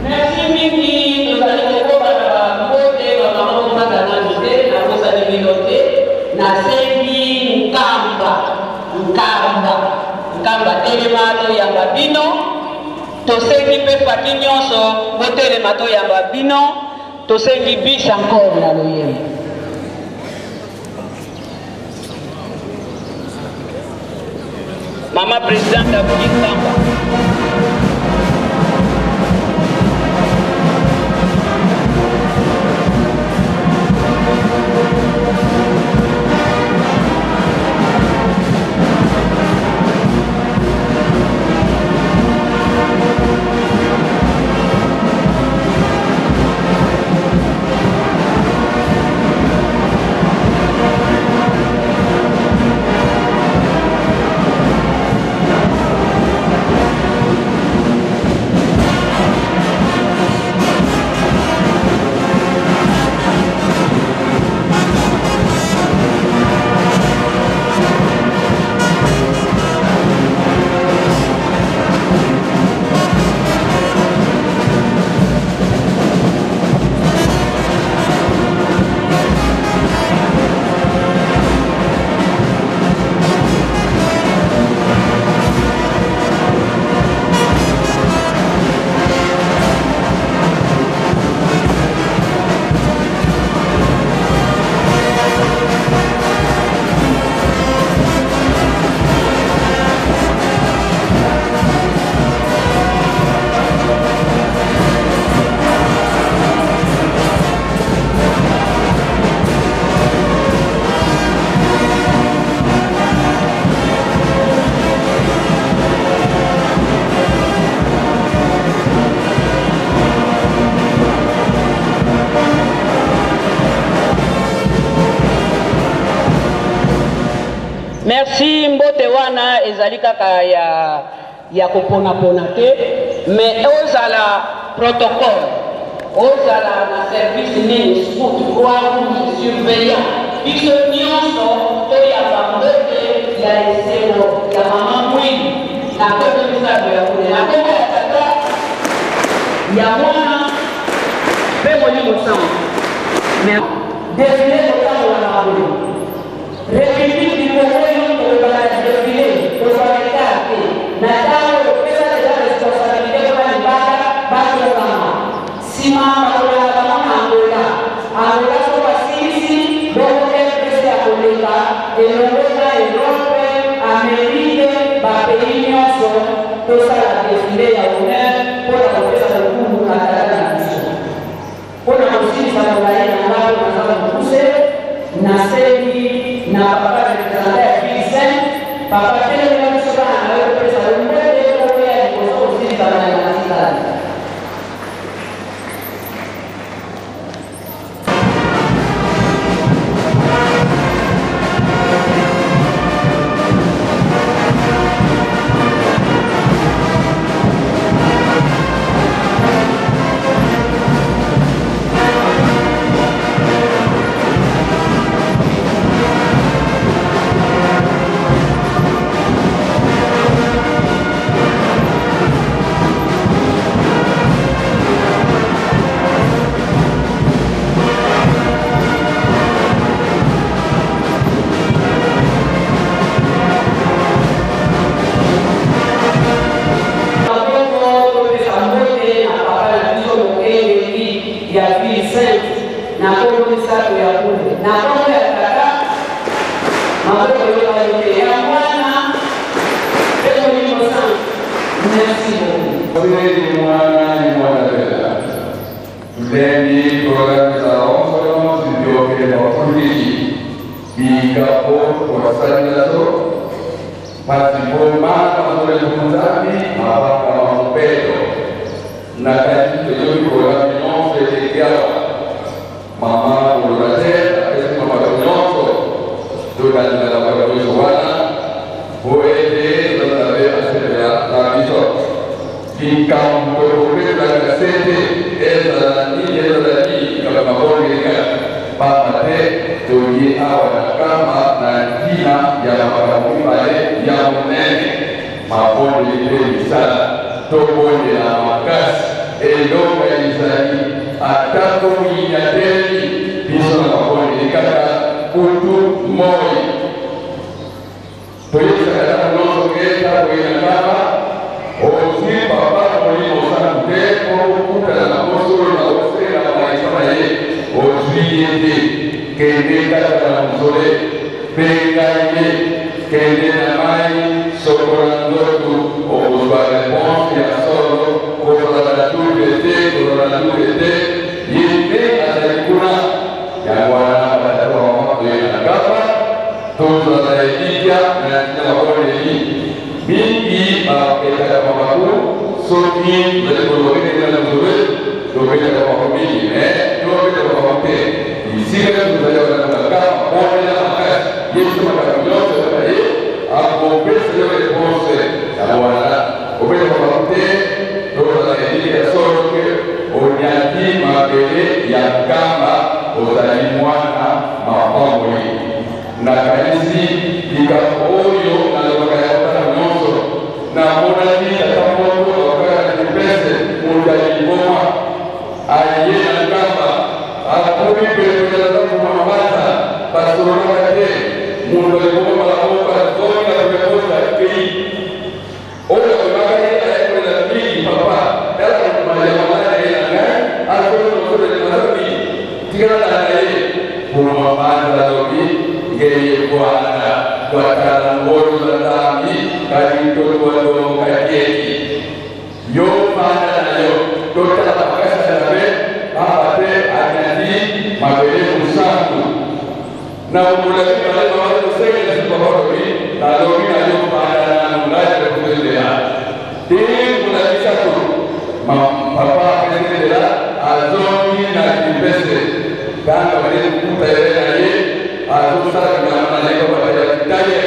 Merci mingi, tozali kokoba na ba mbote ba mama bofanda nanu te, nabosani bino te, nasengi Nkamba, Nkamba, Nkamba telema toyamba bino, tosengi mpe famille nyonso botelema toyamba bino, tosengi bis encore na loyembo. Mama Presidente Abuki Nkamba. Merci. Mbote wana ezali kaka ya ya koponapona te, mais ozala protocole, ozala na service nini, scout, croix rouge, surveillant, biso nyonso toyamba mbote ya esengo ya mama Mwindu na kombo misato ya bule, na kombo ya Tata, ya Mwana mpe Molimo Santu. Defile kotambola na makolo. Republique du Congo yo tokobanda defile kozwa retard te na tango oyo pesa dejà responsabilite kuna libanda batongama sima bakolanda bango na Angola Angola soki basilisi bongo rdc akoleka elongo na Europe Amerique ba pays nionso tosala defile ya honneur pona kopesa lokumu na tata na biso. Mpo na kosilisa molai na ngai oyo naza mokuse, nasengi na papa representant ya ville sainte, papa telemela biso bana na yo topesa yo mbote mpo oya liboso kosilisa mayanga matikali. Maboko topesa mbote na papa na biso mokengeli ya ville sainte na nkombo misato ya bule, na nkombo ya Tata, maboko eyokani te, ya Mwana mpe Molimo Santu. Merci beaucoup. Ni mwana ni mwana tena. Ndeni programu za onsono zivyokele mafundiki bikapo kwasalinazo pasipomana mazole nzambi mabaka mamupeto na kati toyoki programu nyonso elekiawa mama koloba te apesi makambo nyonso tolandela makambo nyonso wana po ete tozala mpe asepela na biso likambo tokopesaka sete ezala nini ezala nini likambo mabongeleka pamba te toye awa na kama na ntina ya makambo mibale ya monene mabondeli mpe misala tobondela makasi eloko ezali atako minyateli biso na mabondeli kaka kutu moi toyebisaka ntango nyonso ke ntango ye na kama ozwi papa Molimo Santu te mpo okutana na bosolo na osenga maisa na ye ozwi ye te kende kaka na mozole benga ye kende na mai sokola nzoto okozwa réponse ya solo kozala na double te kozala na double te ye nde azali kuna yango wana batata bamama toye na kama tozala elikya na ntina mabondeli mingi babetaka mabaku soki tozali kolobakende na mozole tobetaka mabaku mingi me tobetaka mabaku te esika tozali wana na kama bondela makasi ye biso makambo nyonso kaka ye akopesa yo réponse yango wana obetaka mabaku te tozala elikya solo ke onyati mabele ya nkamba ozali mwana mapamboli nakanisi likambo oyo nalobaka yango ntango nyonso namonaki tata moko akokaka na kipese moto ya liboma aye na nkamba akomi pene ya ndako mabata basololaka te moto ya liboma mbala moko azongi na pepekosa akei oyo amemaka ye ayekolela mingi papa tala ya mama na ye na ngai akoki kosolela naza mingi tikala na ye mpona mabanza alobi ngeye bwana twatala ngolo za nzambi kali totwadonga keki yo fanda na yo totala makasi ya nzambe pamba te anyati mabele mosantu na mokolo ya mibale mama kosengela biso papa alobi nalobi na yo fanda nanu ngai nakokozela te mbula misato papa apesendela azongi na kipese ntango abandi kokuta ye na ye azosala bilamba na ye papa ya taye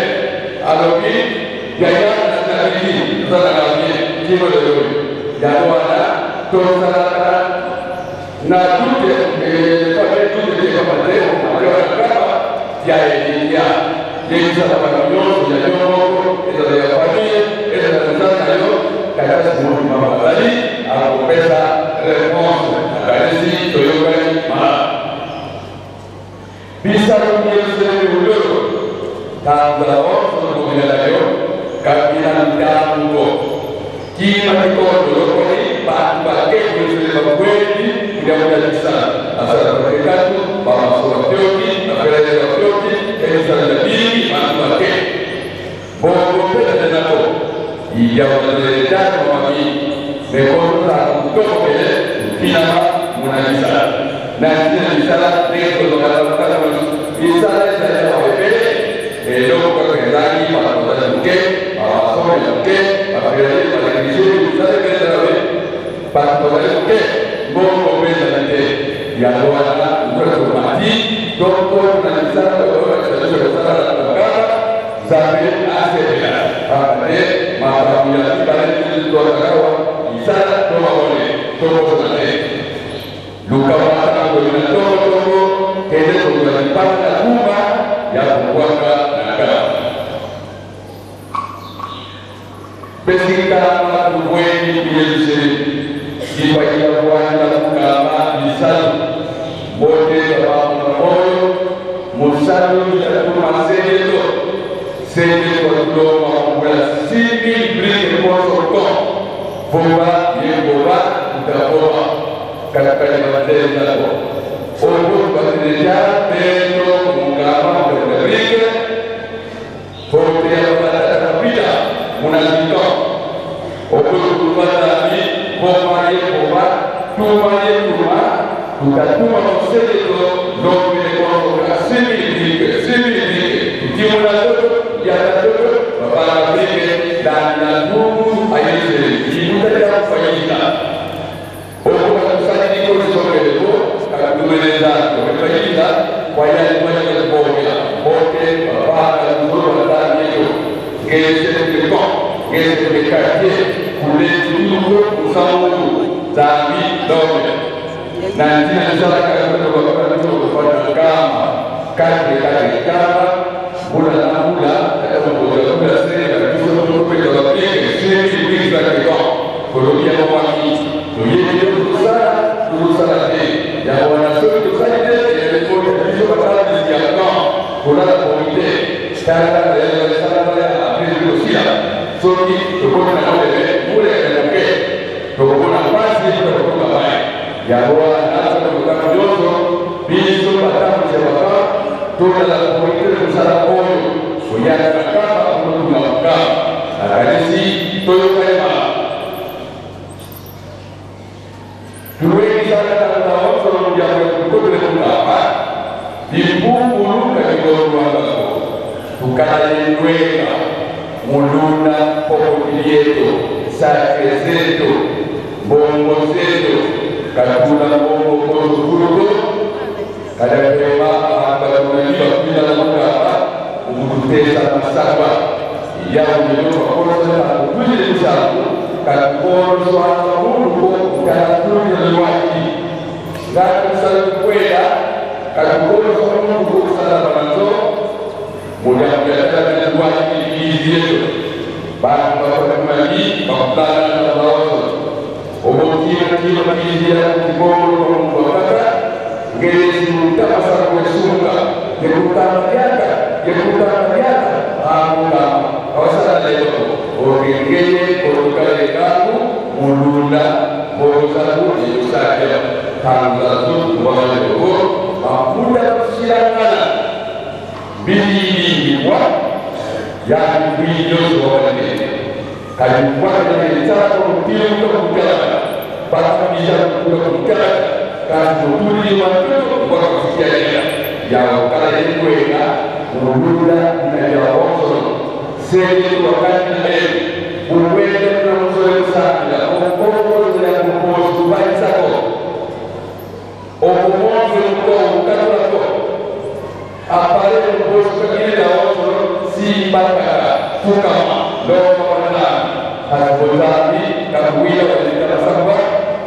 Yebisa makambo nyonso ya yo moko, ezala ya famille, ezala mosala na yo. Tata Simon Kimbangu azali akopesa réponse. Nakanisi toyokani malamu. Bisalo Yerusalemi ulolo tanzala onso tokobina na yo kabila ntango kima kikondo lokoni bantu bake Yerusalemi babwendi kujakuja bisala asala bakekatu bamaso bafyoki bafelele bafyoki ebisala bya bingi bantu bake bongo pete nako ijawazeletano mami mekoto kutokele pinama muna bisala na ntina bisala ndenge tozokata bisala ezali ya ebele eloko kaka ezangi bato bazali moke, bamasolo ya moke, bafelele, balekisi bisala ebele ezala be bato bazali moke, mbongo mpe ezali te. Yango wana lokola tomati tokota na misala oyo biso kosala na kaka Nzambe asepela, pamba te makambo ya mibale tozwaka awa misala to mabone tokosana te. Luka makambo na tongotongo, kende kozwa lipanda na kumba ya kobwaka na kaka pesikama tubweni kuyerusalemu dipakia bwana kukama bisalu bote babamona oyo mosalu yatuma sengeto sengeto tuloma kugula 6000 briques poso ton vomba yegoba utaboba katakali banzenzako oyo batedeja pendo mukama kugula brique vote ya batata kapita munazika okotukubatabi voma yegoba tuma yetuma tutatuma musegeto lombele 6000 briques 6000 briques tutimuna toto yata toto babala brique ndani ya ndugu ayezele imutatira kufanyika okukakusaliriko lisokeleko katumeleza okufanyika kwa yali mwanyika kubongela bote babala nzolo batangieyo ngese camp ngese quartier kuletuko kusamuku zambi dome na ntina lisalaka kufanya kama kate kate kama mbula na mbula mbula sere biso topeta bapeke seri bikisa kekan kolobi yango waki toyebi tosala tozosala te yango wana soki tosali te elekota biso basalisi ya kan kolala komite tala esalala apres kosila soki tokoti na molebe mbula ya moke tokomona mpasi tokotoka mai yango wana nasala kotango nyonso biso batambusi ya baka tozala komite kosala oyo koyaka na kamba kototunga kamba nakanisi toyoka yema tuwekisana na onso mujango kukotele kukamba bimpungulu kakikolwangako tukalayendweka mulunda pokoti yetu sake zetu mbongo zetu katula mbongo kozukuluko kadapema abatunaliba kwila na mukamba ukututesa masaba yakuyeyokakolosana kutujile kusangu kakoloswana muluko kalatulile lwaki ngakusala kukwela kakukoloswana muluko kusala banzo mujakuyatalana lwaki iziyeto bantu bafatumali bakutana na baoso obokimakima kizia kibolo mubakaka ngelezi mutapasa kwesunga yekutana yaka yekutana yaka amukama awasala leo okengeye kolokale kangu mulunda bozaku yekusakya tanzazu kubamaleko mafuta kusilangana mbililiwa yakukwinyoso wabaleke kalikwakaeletsako mutiluka kutalaka bakamisha kuka kutalaka kasi mutulili watoto wakakusikia lela yaokala yekweka mulunda inayawaosolo sele wakati na uwende tunamuzoe kusambila omukokozoya kuposu baisako omumonzi mukongo katulako apale muposu kakile yaosolo simbakaka fukama ndoma wanami kasibozambi kakuwila walitamasamba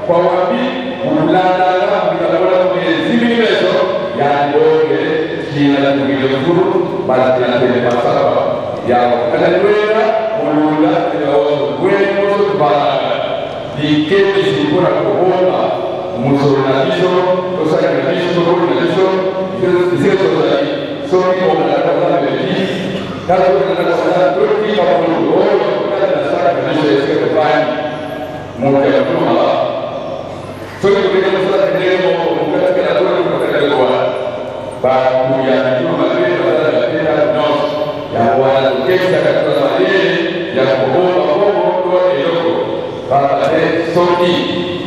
kwa wapi kulandala mitakola kumezimilimeso yandongele kina tukile mfuru. bazinatele masaba yawo kana lwena mulula tekawozo lwena mozo tubalanga likebisi mpona kobomba mosolo na biso tosali na biso tokoli na biso esika tozali soki okolaka Nzambe bisi kaka okolaka totika moto oyo kati na saka na biso esika tofandi moto ya motuma soki tokende mosala ndenge moko mokatikala tokende wana bato ya mitima mabe baza na teta nyonso yango wana tokebisaka toza mayele ya kobomba bongo to eloko pamba te soki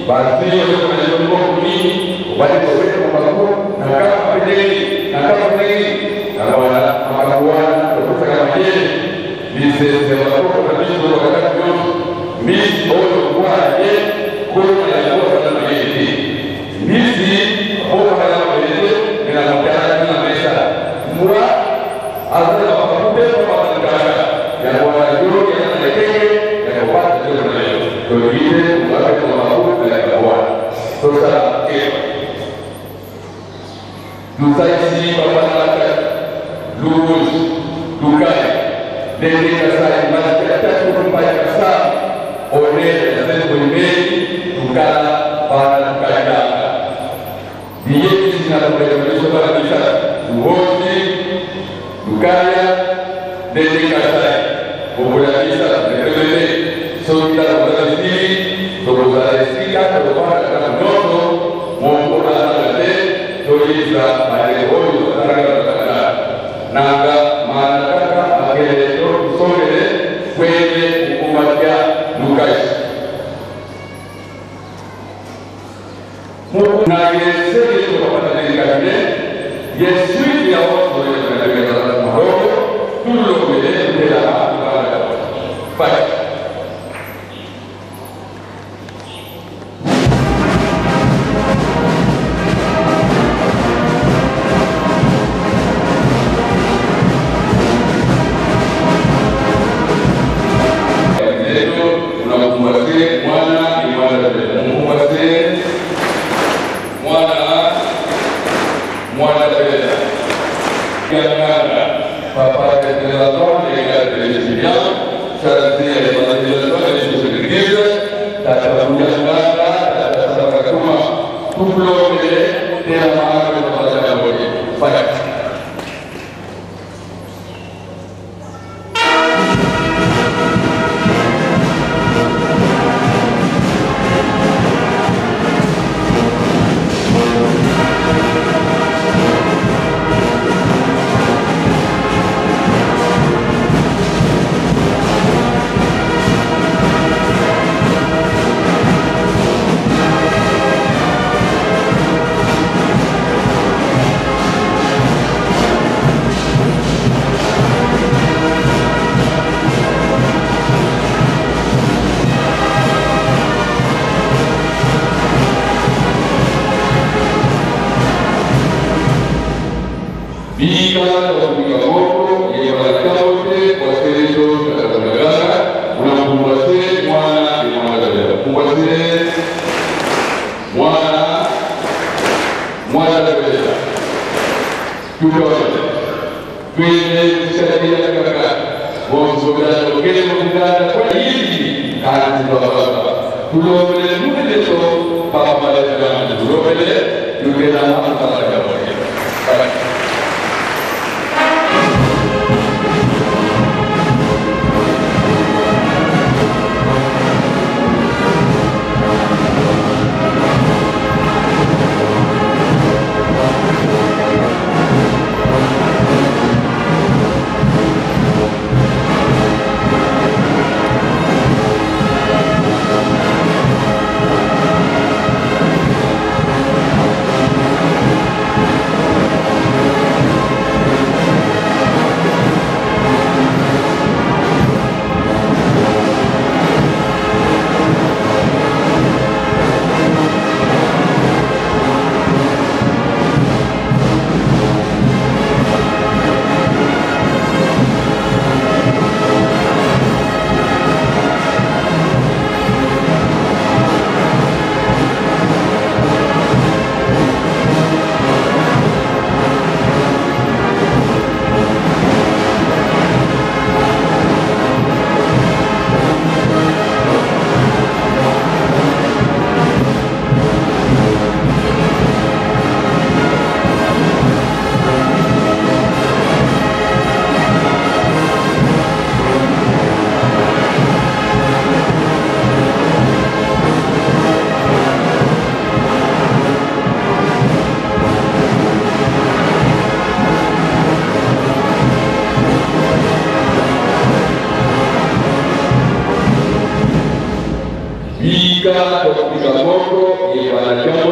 bazwi eloko na yo mbongo nini obandi kobeta mabaku na kaka mpe ndenge na kaka ndenge yango wana makambo wana topesaka mayele lisese ya bakoko na biso bakataki nyonso mbisi oyo mwana ye kolo na yango aza mayele te mbisi oyo aza mayele te me na motala na mesa mbwa aza na makambo te mpo bakangaka yango wana yoki aza na ekenge ya kobata eloko na yo tolingi te mobaketa mabaku na yango wana tosala keba lusaisi babalaka luozi lukai ndenge kasai masikatatu mpai kasa onene na sembo imei tukala bana tukayanga liyebisi na koleka biso bana misatu luozi lukaya ndenge kasai bokola misatu epemene soki tala kozala esili tokozala esika tokofanda kaka nyonso moko azala te toyebisa bandeko oyo bazalaka nanga mana kaka makele to tusongele kwenye kukumbatia lukashi na yeseke tokapata delikatine yesuite ya oso tulokele mpela bana Leo unakumbatie mwana ni mwana mkumbatie mwana mwana tena Gangana papa de la donne et de l'étudiant chargé de l'évangélisation et de l'église tata Muyangana tata Sabakuma tukulomele tena maana kwa sababu ya Bika tokubika moko yebalakaote wasereto tatatanagana unakumbase mwana ni mwana tabela kumbase mwana mwana tabela tukaote twende kusaidia kaka bonzogana lokele mokugana kwa hivi kanti baba tulomele mudeleto papa malekana tulomele tukena makalaka moke. Bye.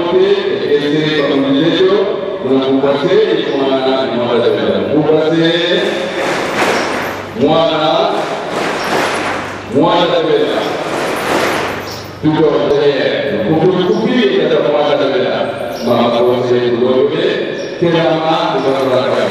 Chambote, Ekese Bamulileto, Munakubase, Mwana Mwana Dabela. Mukubase, Mwana Mwana Dabela. Tuko kukupi kata Mwana Dabela. Mama Kose Kulobe, Telama Kubaraka.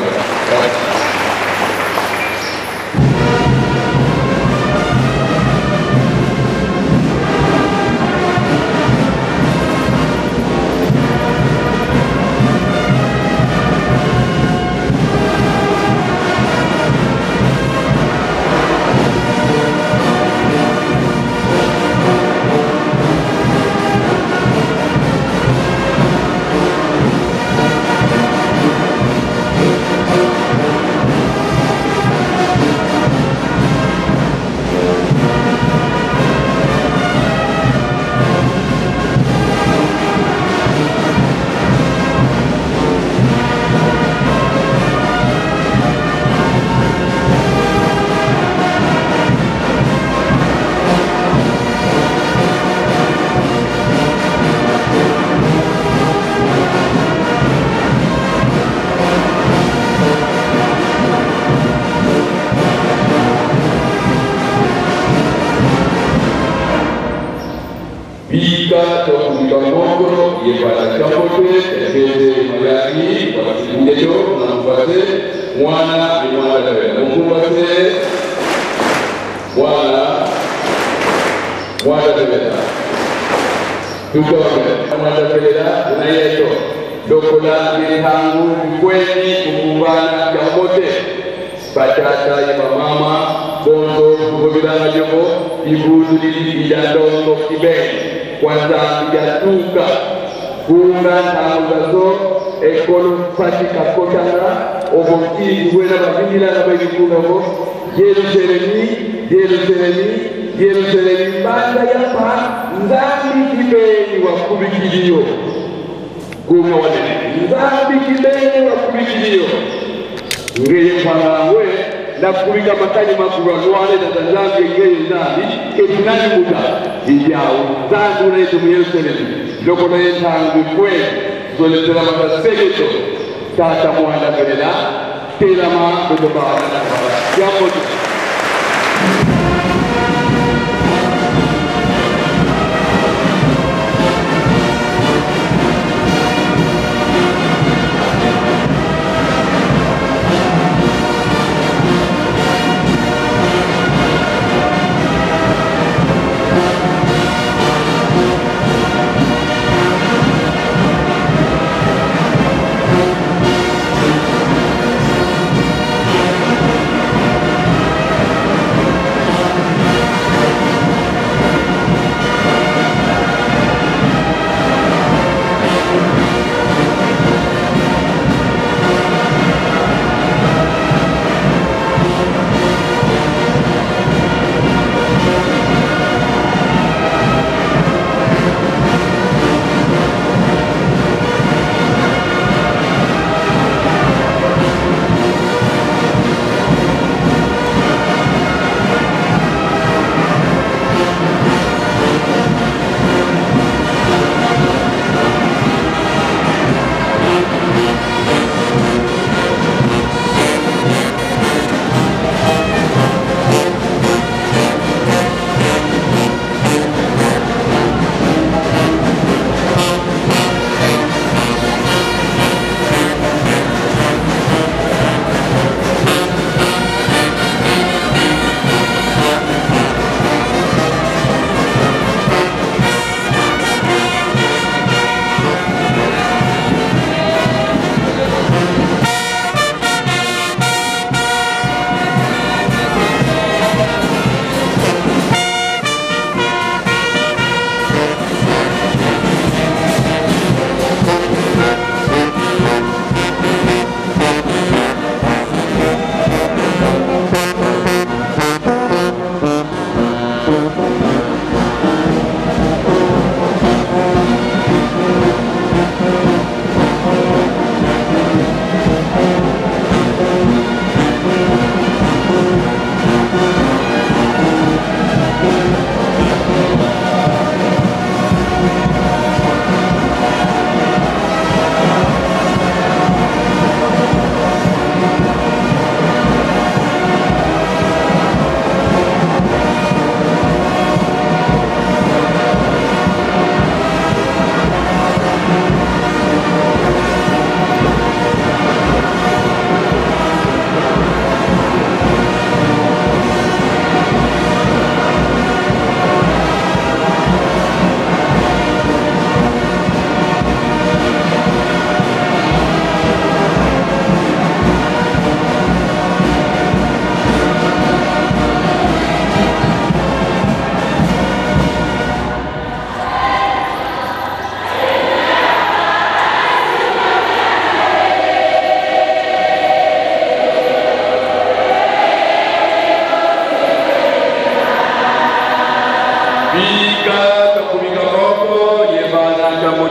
Bika tokumika mokolo yebala Chambote, Ekese Mayani, Basingejo, Namufase, Mwana Mwana Dabela. Mukubase, Mwana Mwana Dabela. Tukombe Mwana Dabela unayeto. Lokola mihangu kweni kukumbana Chambote. Batata ya mama bongo kubilanga joko ibudu lili idandongo kibeni. Kwanza jatuka kunga tangazo ekolo fatika kotanga obonki wena babila na bayikunga ko Yerusalemi Yerusalemi Yerusalemi banda yapa nzambi kibeni wa kubikilio kunga wanene nzambi kibeni wa kubikilio ngeye pangwe na kubika makali makubwa wale na nzambi ngeye nzambi etunani muta ijawo nzambi unayetu mu Yerusalemu lokola yentangu kwe zoletera makasegeto tata mwana belela telama kutobana jambo.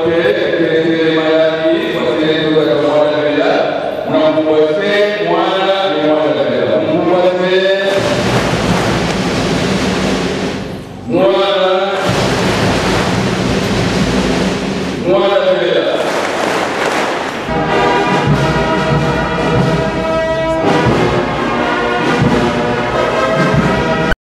Mbote Ekesele Malaki Kwasele Tozaka Mwana Bela Mwana Mwana ni Mwana Bela Mwana.